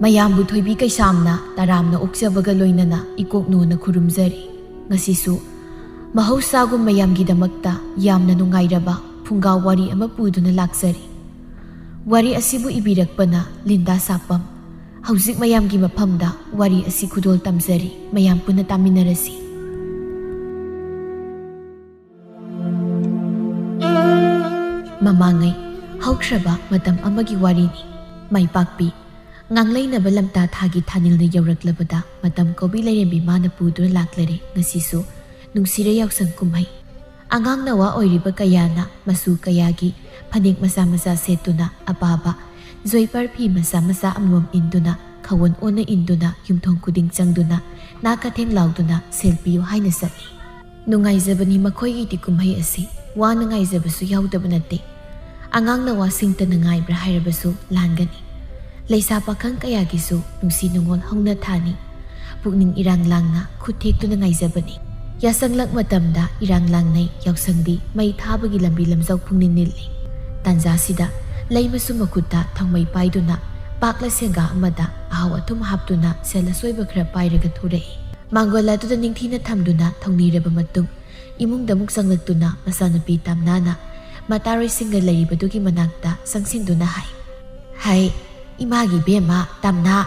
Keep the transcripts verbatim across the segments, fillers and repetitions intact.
ꯃꯌꯥꯝꯕꯨ ꯊꯣꯏꯕꯤ ꯀꯩꯁꯥꯝꯅ ꯇꯔꯥꯝꯅ ꯑꯣꯛꯆꯕꯒ ꯂꯣꯏꯅꯅ ꯏꯀꯣꯛꯅꯣꯅ ꯈꯨꯔꯨꯝꯖꯔꯤ꯫ ꯉꯁꯤꯁꯨ ꯃꯍꯧꯁꯥꯒꯨꯝ ꯃꯌꯥꯝꯒꯤꯗꯃꯛꯇ ꯌꯥꯝꯅ ꯅꯨꯡꯉꯥꯏꯔꯕ ꯐꯨꯡꯒꯥ ꯋꯥꯔꯤ ꯑꯃ ꯄꯨꯗꯨꯅ ꯂꯥꯛꯆꯔꯤ꯫ ꯋꯥꯔꯤ ꯑꯁꯤꯕꯨ ꯏꯕꯤꯔꯛꯄꯅ ꯂꯤꯟꯗꯥ ꯁꯥꯄꯝ꯫ ꯍꯧꯖꯤꯛ ꯃꯌꯥꯝꯒꯤ ꯃꯐꯝꯗ ꯋꯥꯔꯤ ꯑꯁꯤ ꯈꯨꯗꯣꯜ ꯇꯝꯖꯔꯤ꯫ ꯃꯌꯥꯝ ꯄꯨꯟꯅ ꯇꯥꯃꯤꯟꯅꯔꯁꯤ꯫ ꯃꯃꯥꯡꯉꯩ ꯍꯧꯈ꯭ꯔꯕ ꯃꯇꯝ ꯑꯃꯒꯤ ꯋꯥꯔꯤꯅꯤ꯫ ꯃꯥꯏꯄꯥꯛꯄꯤ꯫ ꯉꯥꯡꯂꯩꯅꯕ ꯂꯝꯇꯥ ꯊꯥꯒꯤ ꯊꯥꯅꯤꯜꯅ ꯌꯧꯔꯛꯂꯕꯗ ꯃꯇꯝ ꯀꯧꯕꯤ ꯂꯥꯏꯔꯦꯝꯕꯤ ꯃꯥꯅ ꯄꯨꯗꯨꯅ ꯂꯥꯛꯂꯔꯦ꯫ ꯉꯁꯤꯁꯨ ꯅꯨꯡꯁꯤꯔ ꯌꯥꯎꯁꯪ ꯀꯨꯝꯍꯩ꯫ ꯑꯉꯥꯡ ꯅꯋꯥ ꯑꯣꯏꯔꯤꯕ ꯀꯌꯥꯅ ꯃꯆꯨ ꯀꯌꯥꯒꯤ ꯐꯅꯦꯛ ꯃꯆꯥ ꯃꯆꯥ ꯁꯦꯠꯇꯨꯅ, ꯑꯄꯥꯕ ꯖꯣꯏꯄꯔ ꯐꯤ ꯃꯆꯥ ꯃꯆꯥ ꯑꯃꯃꯝ ꯏꯟꯗꯨꯅ, ꯈꯋꯣꯟ ꯑꯣꯟꯅ ꯏꯟꯗꯨꯅ, ꯌꯨꯝꯊꯣꯡ ꯈꯨꯗꯤꯡ ꯆꯪꯗꯨꯅ ꯅꯥ ꯀꯊꯦꯡ ꯂꯥꯎꯗꯨꯅ "ꯁꯦꯜ ꯄꯤꯌꯨ" ꯍꯥꯏꯅ ꯆꯠꯂꯤ꯫ ꯅꯨꯡꯉꯥꯏꯖꯕꯅꯤ ꯃꯈꯣꯏꯒꯤꯗꯤ ꯀꯨꯝꯍꯩ ꯑꯁꯤ꯫ ꯋꯥꯅ ꯉꯥꯏꯖꯕꯁꯨ ꯌꯥꯎꯗꯕ ꯅꯠꯇꯦ꯫ ꯑꯉꯥꯡ ꯅꯋꯥꯁꯤꯡꯇꯅ ꯉꯥꯏꯕ꯭ꯔꯥ ꯍꯥꯏꯔꯕꯁꯨ ꯂꯥꯟꯒꯅꯤ꯫ ꯂꯩꯁꯥ ꯄꯥꯈꯪ ꯀꯌꯥꯒꯤꯁꯨ ꯅꯨꯡꯁꯤ ꯅꯨꯡꯉꯣꯜ ꯍꯧꯅ ꯊꯥꯅꯤ꯫ ꯄꯨꯛꯅꯤꯡ ꯏꯔꯥꯡ ꯂꯥꯡꯅ ꯈꯨꯠ ꯊꯦꯛꯇꯨꯅ ꯉꯥꯏꯖꯕꯅꯤ꯫ ꯌꯥꯁꯪꯂꯛ ꯃꯇꯝꯗ ꯏꯔꯥꯡ ꯂꯥꯡꯅꯩ꯫ ꯌꯥꯎꯁꯪꯗꯤ ꯃꯩ ꯊꯥꯕꯒꯤ ꯂꯝꯕꯤ ꯂꯝꯖꯥꯎ ꯄꯨꯡꯅꯤꯡ ꯅꯤꯜꯂꯤ꯫ ꯇꯥꯟꯖꯥꯁꯤꯗ ꯂꯩꯃꯁꯨ ꯃꯈꯨꯠꯇ ꯊꯥꯎꯃꯩ ꯄꯥꯏꯗꯨꯅ ꯄꯥꯛꯂ ꯁꯦꯡꯒꯥ ꯑꯃꯗ ꯑꯍꯥꯎ ꯑꯊꯨꯝ ꯍꯥꯞꯇꯨꯅ ꯁꯦꯜ ꯑꯁꯣꯏꯕ ꯈꯔ ꯄꯥꯏꯔꯒ ꯊꯣꯔꯛꯏ꯫ ꯃꯥꯡꯒꯣꯜ ꯑꯗꯨꯗ ꯅꯤꯡꯊꯤꯅ ꯊꯝꯗꯨꯅ ꯊꯧꯅꯤꯔꯕ ꯃꯇꯨꯡ, ꯏꯃꯨꯡꯗ ꯑꯃꯨꯛ ꯆꯪꯂꯛꯇꯨꯅ ꯃꯆꯥꯅꯨꯄꯤ ꯇꯥꯝꯅꯥꯅ ꯃꯇꯥꯔꯣꯏꯁꯤꯡꯒ ꯂꯩꯔꯤꯕꯗꯨꯒꯤ ꯃꯅꯥꯛꯇ ꯆꯪꯁꯤꯟꯗꯨꯅ ꯍꯥꯏ, "ꯍꯩ, ꯏꯃꯥꯒꯤ ꯏꯕꯦꯝꯃ ꯇꯥꯝꯅꯥ,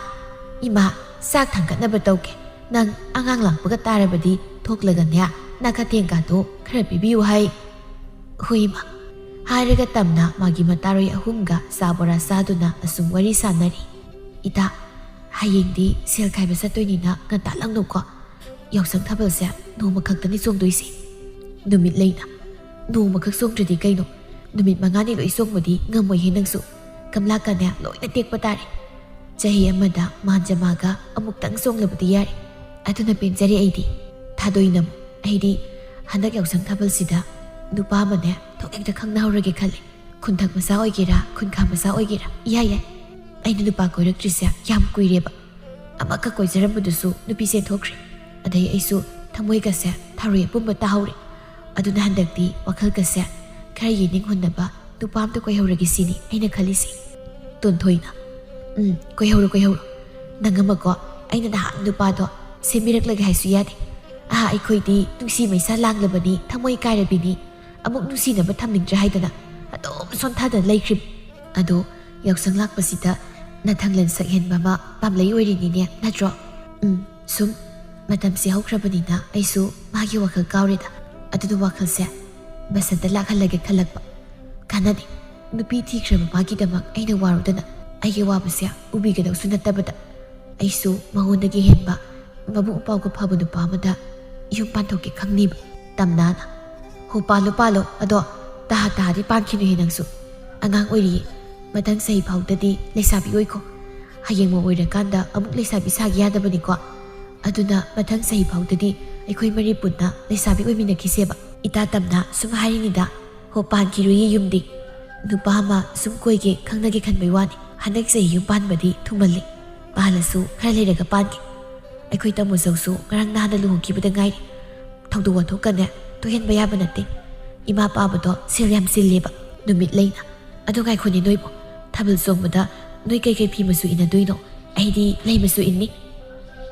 ꯏꯃꯥ ꯆꯥꯛ ꯊꯥꯡꯒꯠꯅꯕ ꯇꯧꯒꯦ꯫ ꯅꯪ ꯑꯉꯥꯡ ꯂꯥꯛꯄꯒ ꯇꯥꯔꯕꯗꯤ ꯊꯣꯛꯂꯒꯅꯦ, ꯅꯥꯀꯊꯦꯡꯒꯗꯣ ꯈꯔ ꯄꯤꯕꯤꯌꯨ ꯍꯥꯏ꯫" "ꯍꯣꯏ ꯏꯃꯥ" ꯍꯥꯏꯔꯒ ꯇꯥꯝꯅꯥ ꯃꯥꯒꯤ ꯃꯇꯥꯔꯣꯏ ꯑꯍꯨꯝꯒ ꯆꯥ ꯕꯣꯔꯥ ꯆꯥꯗꯨꯅ ꯑꯁꯨꯝ ꯋꯥꯔꯤ ꯁꯥꯟꯅꯔꯤ꯫ "ꯏꯇꯥ, ꯍꯌꯦꯡꯗꯤ ꯁꯦꯜ ꯈꯥꯏꯕ ꯆꯠꯇꯣꯏꯅꯤꯅ ꯉꯟꯇꯥ ꯂꯥꯡꯅꯧꯀꯣ꯫ ꯌꯥꯎꯁꯪ ꯊꯥꯕꯜꯁꯦ ꯅꯣꯡꯃ ꯈꯛꯇꯅꯤ ꯆꯣꯡꯗꯣꯏꯁꯦ꯫" "ꯅꯨꯃꯤꯠ ꯂꯩꯅ ꯅꯣꯡꯃꯈꯛ ꯆꯣꯡꯗ꯭ꯔꯗꯤ ꯀꯩꯅꯣ? ꯅꯨꯃꯤꯠ ꯃꯉꯥꯅꯤ ꯂꯣꯏ ꯆꯣꯡꯕꯗꯤ ꯉꯝꯃꯣꯏꯍꯦ ꯅꯪꯁꯨ꯫ ꯒꯝꯂꯥꯀꯅꯦ ꯂꯣꯏꯅ ꯇꯦꯛꯄ ꯇꯥꯔꯦ꯫ ꯆꯍꯤ ꯑꯃꯗ ꯃꯥꯟꯖꯃꯥꯒ ꯑꯃꯨꯛꯇꯪ ꯆꯣꯡꯂꯕꯗꯤ ꯌꯥꯔꯦ꯫ ꯑꯗꯨꯅ ꯄꯦꯟꯖꯔꯦ ꯑꯩꯗꯤ꯫ ꯊꯥꯗꯣꯏꯅꯝ, ꯑꯩꯗꯤ ꯍꯟꯗꯛ ꯌꯥꯎꯁꯪ ꯊꯥꯕꯜꯁꯤꯗ ꯅꯨꯄꯥ ꯑꯃꯅꯦ ꯊꯣꯛ ꯍꯦꯛꯇ ꯈꯪꯅꯍꯧꯔꯒꯦ ꯈꯜꯂꯦ꯫ ꯈꯨꯟꯊꯛ ꯃꯆꯥ ꯑꯣꯏꯒꯦꯔꯥ, ꯈꯨꯟꯈꯥ ꯃꯆꯥ ꯑꯣꯏꯒꯦꯔꯥ, ꯏꯌꯥ ꯌꯥꯏ꯫ ꯑꯩꯅ ꯅꯨꯄꯥ ꯀꯣꯏꯔꯛꯇ꯭ꯔꯤꯁꯦ ꯌꯥꯝ ꯀꯨꯏꯔꯦꯕ꯫ ꯑꯃꯈꯛ ꯀꯣꯏꯖꯔꯝꯕꯗꯨꯁꯨ ꯅꯨꯄꯤ ꯆꯦꯟꯊꯣꯛꯈ꯭ꯔꯦ꯫ ꯑꯗꯩ ꯑꯩꯁꯨ ꯊꯃꯣꯏꯒꯁꯦ ꯊꯔꯣꯏ ꯑꯄꯨꯝꯕ ꯇꯥꯍꯧꯔꯦ꯫ ꯑꯗꯨꯅ ꯍꯟꯗꯛꯇꯤ ꯋꯥꯈꯜꯒꯁꯦ ꯈꯔ ꯌꯦꯅꯤꯡ ꯍꯨꯟꯅꯕ ꯅꯨꯄꯥ ꯑꯝꯇ ꯀꯣꯏꯍꯧꯔꯒꯦ ꯁꯤꯅꯤ ꯑꯩꯅ ꯈꯜꯂꯤꯁꯦ꯫" ꯇꯣꯟꯊꯣꯏꯅ, ꯎꯝ, ꯀꯣꯏꯍꯧꯔꯣ, ꯀꯣꯏꯍꯧꯔꯣ꯫ ꯅꯪ ꯑꯃꯀꯣ, ꯑꯩꯅ ꯅꯍꯥꯟ ꯅꯨꯄꯥꯗꯣ ꯁꯦꯝꯕꯤꯔꯛꯂꯒꯦ ꯍꯥꯏꯁꯨ ꯌꯥꯗꯦ꯫ ꯑꯍꯥ, ꯑꯩꯈꯣꯏꯗꯤ ꯅꯨꯡꯁꯤ ꯃꯩꯁꯥ ꯂꯥꯡꯂꯕꯅꯤ, ꯊꯃꯣꯏ ꯀꯥꯏꯔꯕꯤꯅꯤ꯫ ꯑꯃꯨꯛ ꯅꯨꯡꯁꯤꯅꯕ ꯊꯝꯅꯤꯡꯗ꯭ꯔꯦ ꯍꯥꯏꯗꯅ ꯑꯗꯨꯝ ꯁꯣꯟꯊꯗꯅ ꯂꯩꯈ꯭ꯔꯤꯕ꯫ ꯑꯗꯣ ꯌꯥꯎꯁꯪ ꯂꯥꯛꯄꯁꯤꯗ ꯅꯊꯪꯂꯟ ꯁꯛꯍꯦꯟꯕ ꯑꯃ ꯄꯥꯝꯂꯩ ꯑꯣꯏꯔꯤꯅꯤꯅꯦ, ꯅꯠꯇ꯭ꯔꯣ? ꯎꯝ, ꯁꯨꯝ ꯃꯇꯝꯁꯦ ꯍꯧꯈ꯭ꯔꯕꯅꯤꯅ ꯑꯩꯁꯨ ꯃꯥꯒꯤ ꯋꯥꯈꯜ ꯀꯥꯎꯔꯦꯗ꯫ ꯑꯗꯨꯅ ꯋꯥꯈꯜꯁꯦ ꯕꯁꯟꯇ ꯂꯥꯛꯍꯜꯂꯒꯦ ꯈꯜꯂꯛꯄ꯫ ꯀꯥꯟꯅꯗꯦ꯫ ꯅꯨꯄꯤ ꯊꯤꯈ꯭ꯔꯕ ꯃꯥꯒꯤꯗꯃꯛ ꯑꯩꯅ ꯋꯥꯔꯨꯗꯅ ꯑꯩꯒꯤ ꯋꯥꯕꯁꯦ ꯎꯕꯤꯒꯗꯧꯁꯨ ꯅꯠꯇꯕꯗ꯫ ꯑꯩꯁꯨ ꯃꯉꯣꯟꯗꯒꯤ ꯍꯦꯟꯕ ꯃꯕꯨꯛ ꯃꯄꯥꯎꯒ ꯐꯕ ꯅꯨꯄꯥ ꯑꯃꯗ ꯌꯨꯝ ꯄꯥꯟꯊꯣꯛꯀꯦ ꯈꯪꯅꯤꯕ꯫ ꯇꯝꯅꯥꯅ, "ꯍꯣ, ꯄꯥꯜꯂꯣ, ꯄꯥꯜꯂꯣ, ꯑꯗꯣ ꯇꯥꯍꯥ ꯇꯥꯍꯥꯗꯤ ꯄꯥꯟꯈꯤꯅꯨꯍꯦ ꯅꯪꯁꯨ꯫ ꯑꯉꯥꯡ ꯑꯣꯏꯔꯤꯌꯦ꯫ ꯃꯊꯪ ꯆꯍꯤ ꯐꯥꯎꯗꯗꯤ ꯂꯩꯁꯥꯕꯤ ꯑꯣꯏꯈꯣ꯫ ꯍꯌꯦꯡ ꯃꯧ ꯑꯣꯏꯔꯀꯥꯟꯗ ꯑꯃꯨꯛ ꯂꯩꯁꯥꯕꯤ ꯁꯥꯒꯦ ꯌꯥꯗꯕꯅꯤꯀꯣ꯫ ꯑꯗꯨꯅ ꯃꯊꯪ ꯆꯍꯤ ꯐꯥꯎꯗꯗꯤ ꯑꯩꯈꯣꯏ ꯃꯔꯤ ꯄꯨꯟꯅ ꯂꯩꯁꯥꯕꯤ ꯑꯣꯏꯃꯤꯟꯅꯈꯤꯁꯦꯕ꯫" ꯏꯇꯥ ꯇꯝꯅ ꯁꯨꯝ ꯍꯥꯏꯔꯤꯉꯩꯗ, "ꯍꯣ, ꯄꯥꯟꯈꯤꯔꯣꯏꯌꯦ ꯌꯨꯝꯗꯤ꯫ ꯅꯨꯄꯥ ꯑꯃ ꯁꯨꯝ ꯀꯣꯏꯒꯦ ꯈꯪꯅꯒꯦ ꯈꯟꯕꯩ ꯋꯥꯅꯤ꯫ ꯍꯟꯗꯛ ꯆꯍꯤ ꯌꯨꯝ ꯄꯥꯟꯕꯗꯤ ꯊꯨꯃꯜꯂꯦ꯫ ꯄꯥꯜꯂꯁꯨ ꯈꯔ ꯂꯩꯔꯒ ꯄꯥꯟꯒꯦ꯫ ꯑꯩꯈꯣꯏ ꯇꯥꯃꯣ ꯆꯧꯁꯨ ꯉꯔꯥꯡ ꯅꯍꯥꯟꯗ ꯂꯨꯍꯣꯡꯈꯤꯕꯗ ꯉꯥꯏꯔꯤ꯫ ꯊꯧꯗꯣꯛ ꯋꯥꯊꯣꯛꯀꯅꯦ ꯇꯣꯏꯍꯟꯕ ꯌꯥꯕ ꯅꯠꯇꯦ꯫ ꯏꯃꯥ ꯄꯥꯕꯗꯣ ꯁꯦꯜ ꯌꯥꯝ ꯆꯤꯜꯂꯦꯕ, ꯅꯨꯃꯤꯠ ꯂꯩꯅ꯫ ꯑꯗꯣ ꯉꯥꯏꯈꯣꯅꯦ ꯅꯣꯏꯕꯣ, ꯊꯥꯕꯜ ꯆꯣꯡꯕꯗ ꯅꯣꯏ ꯀꯩꯀꯩ ꯐꯤ ꯃꯆꯨ ꯏꯟꯅꯗꯣꯏꯅꯣ? ꯑꯩꯗꯤ ꯂꯩ ꯃꯆꯨ ꯏꯟꯅꯤ꯫"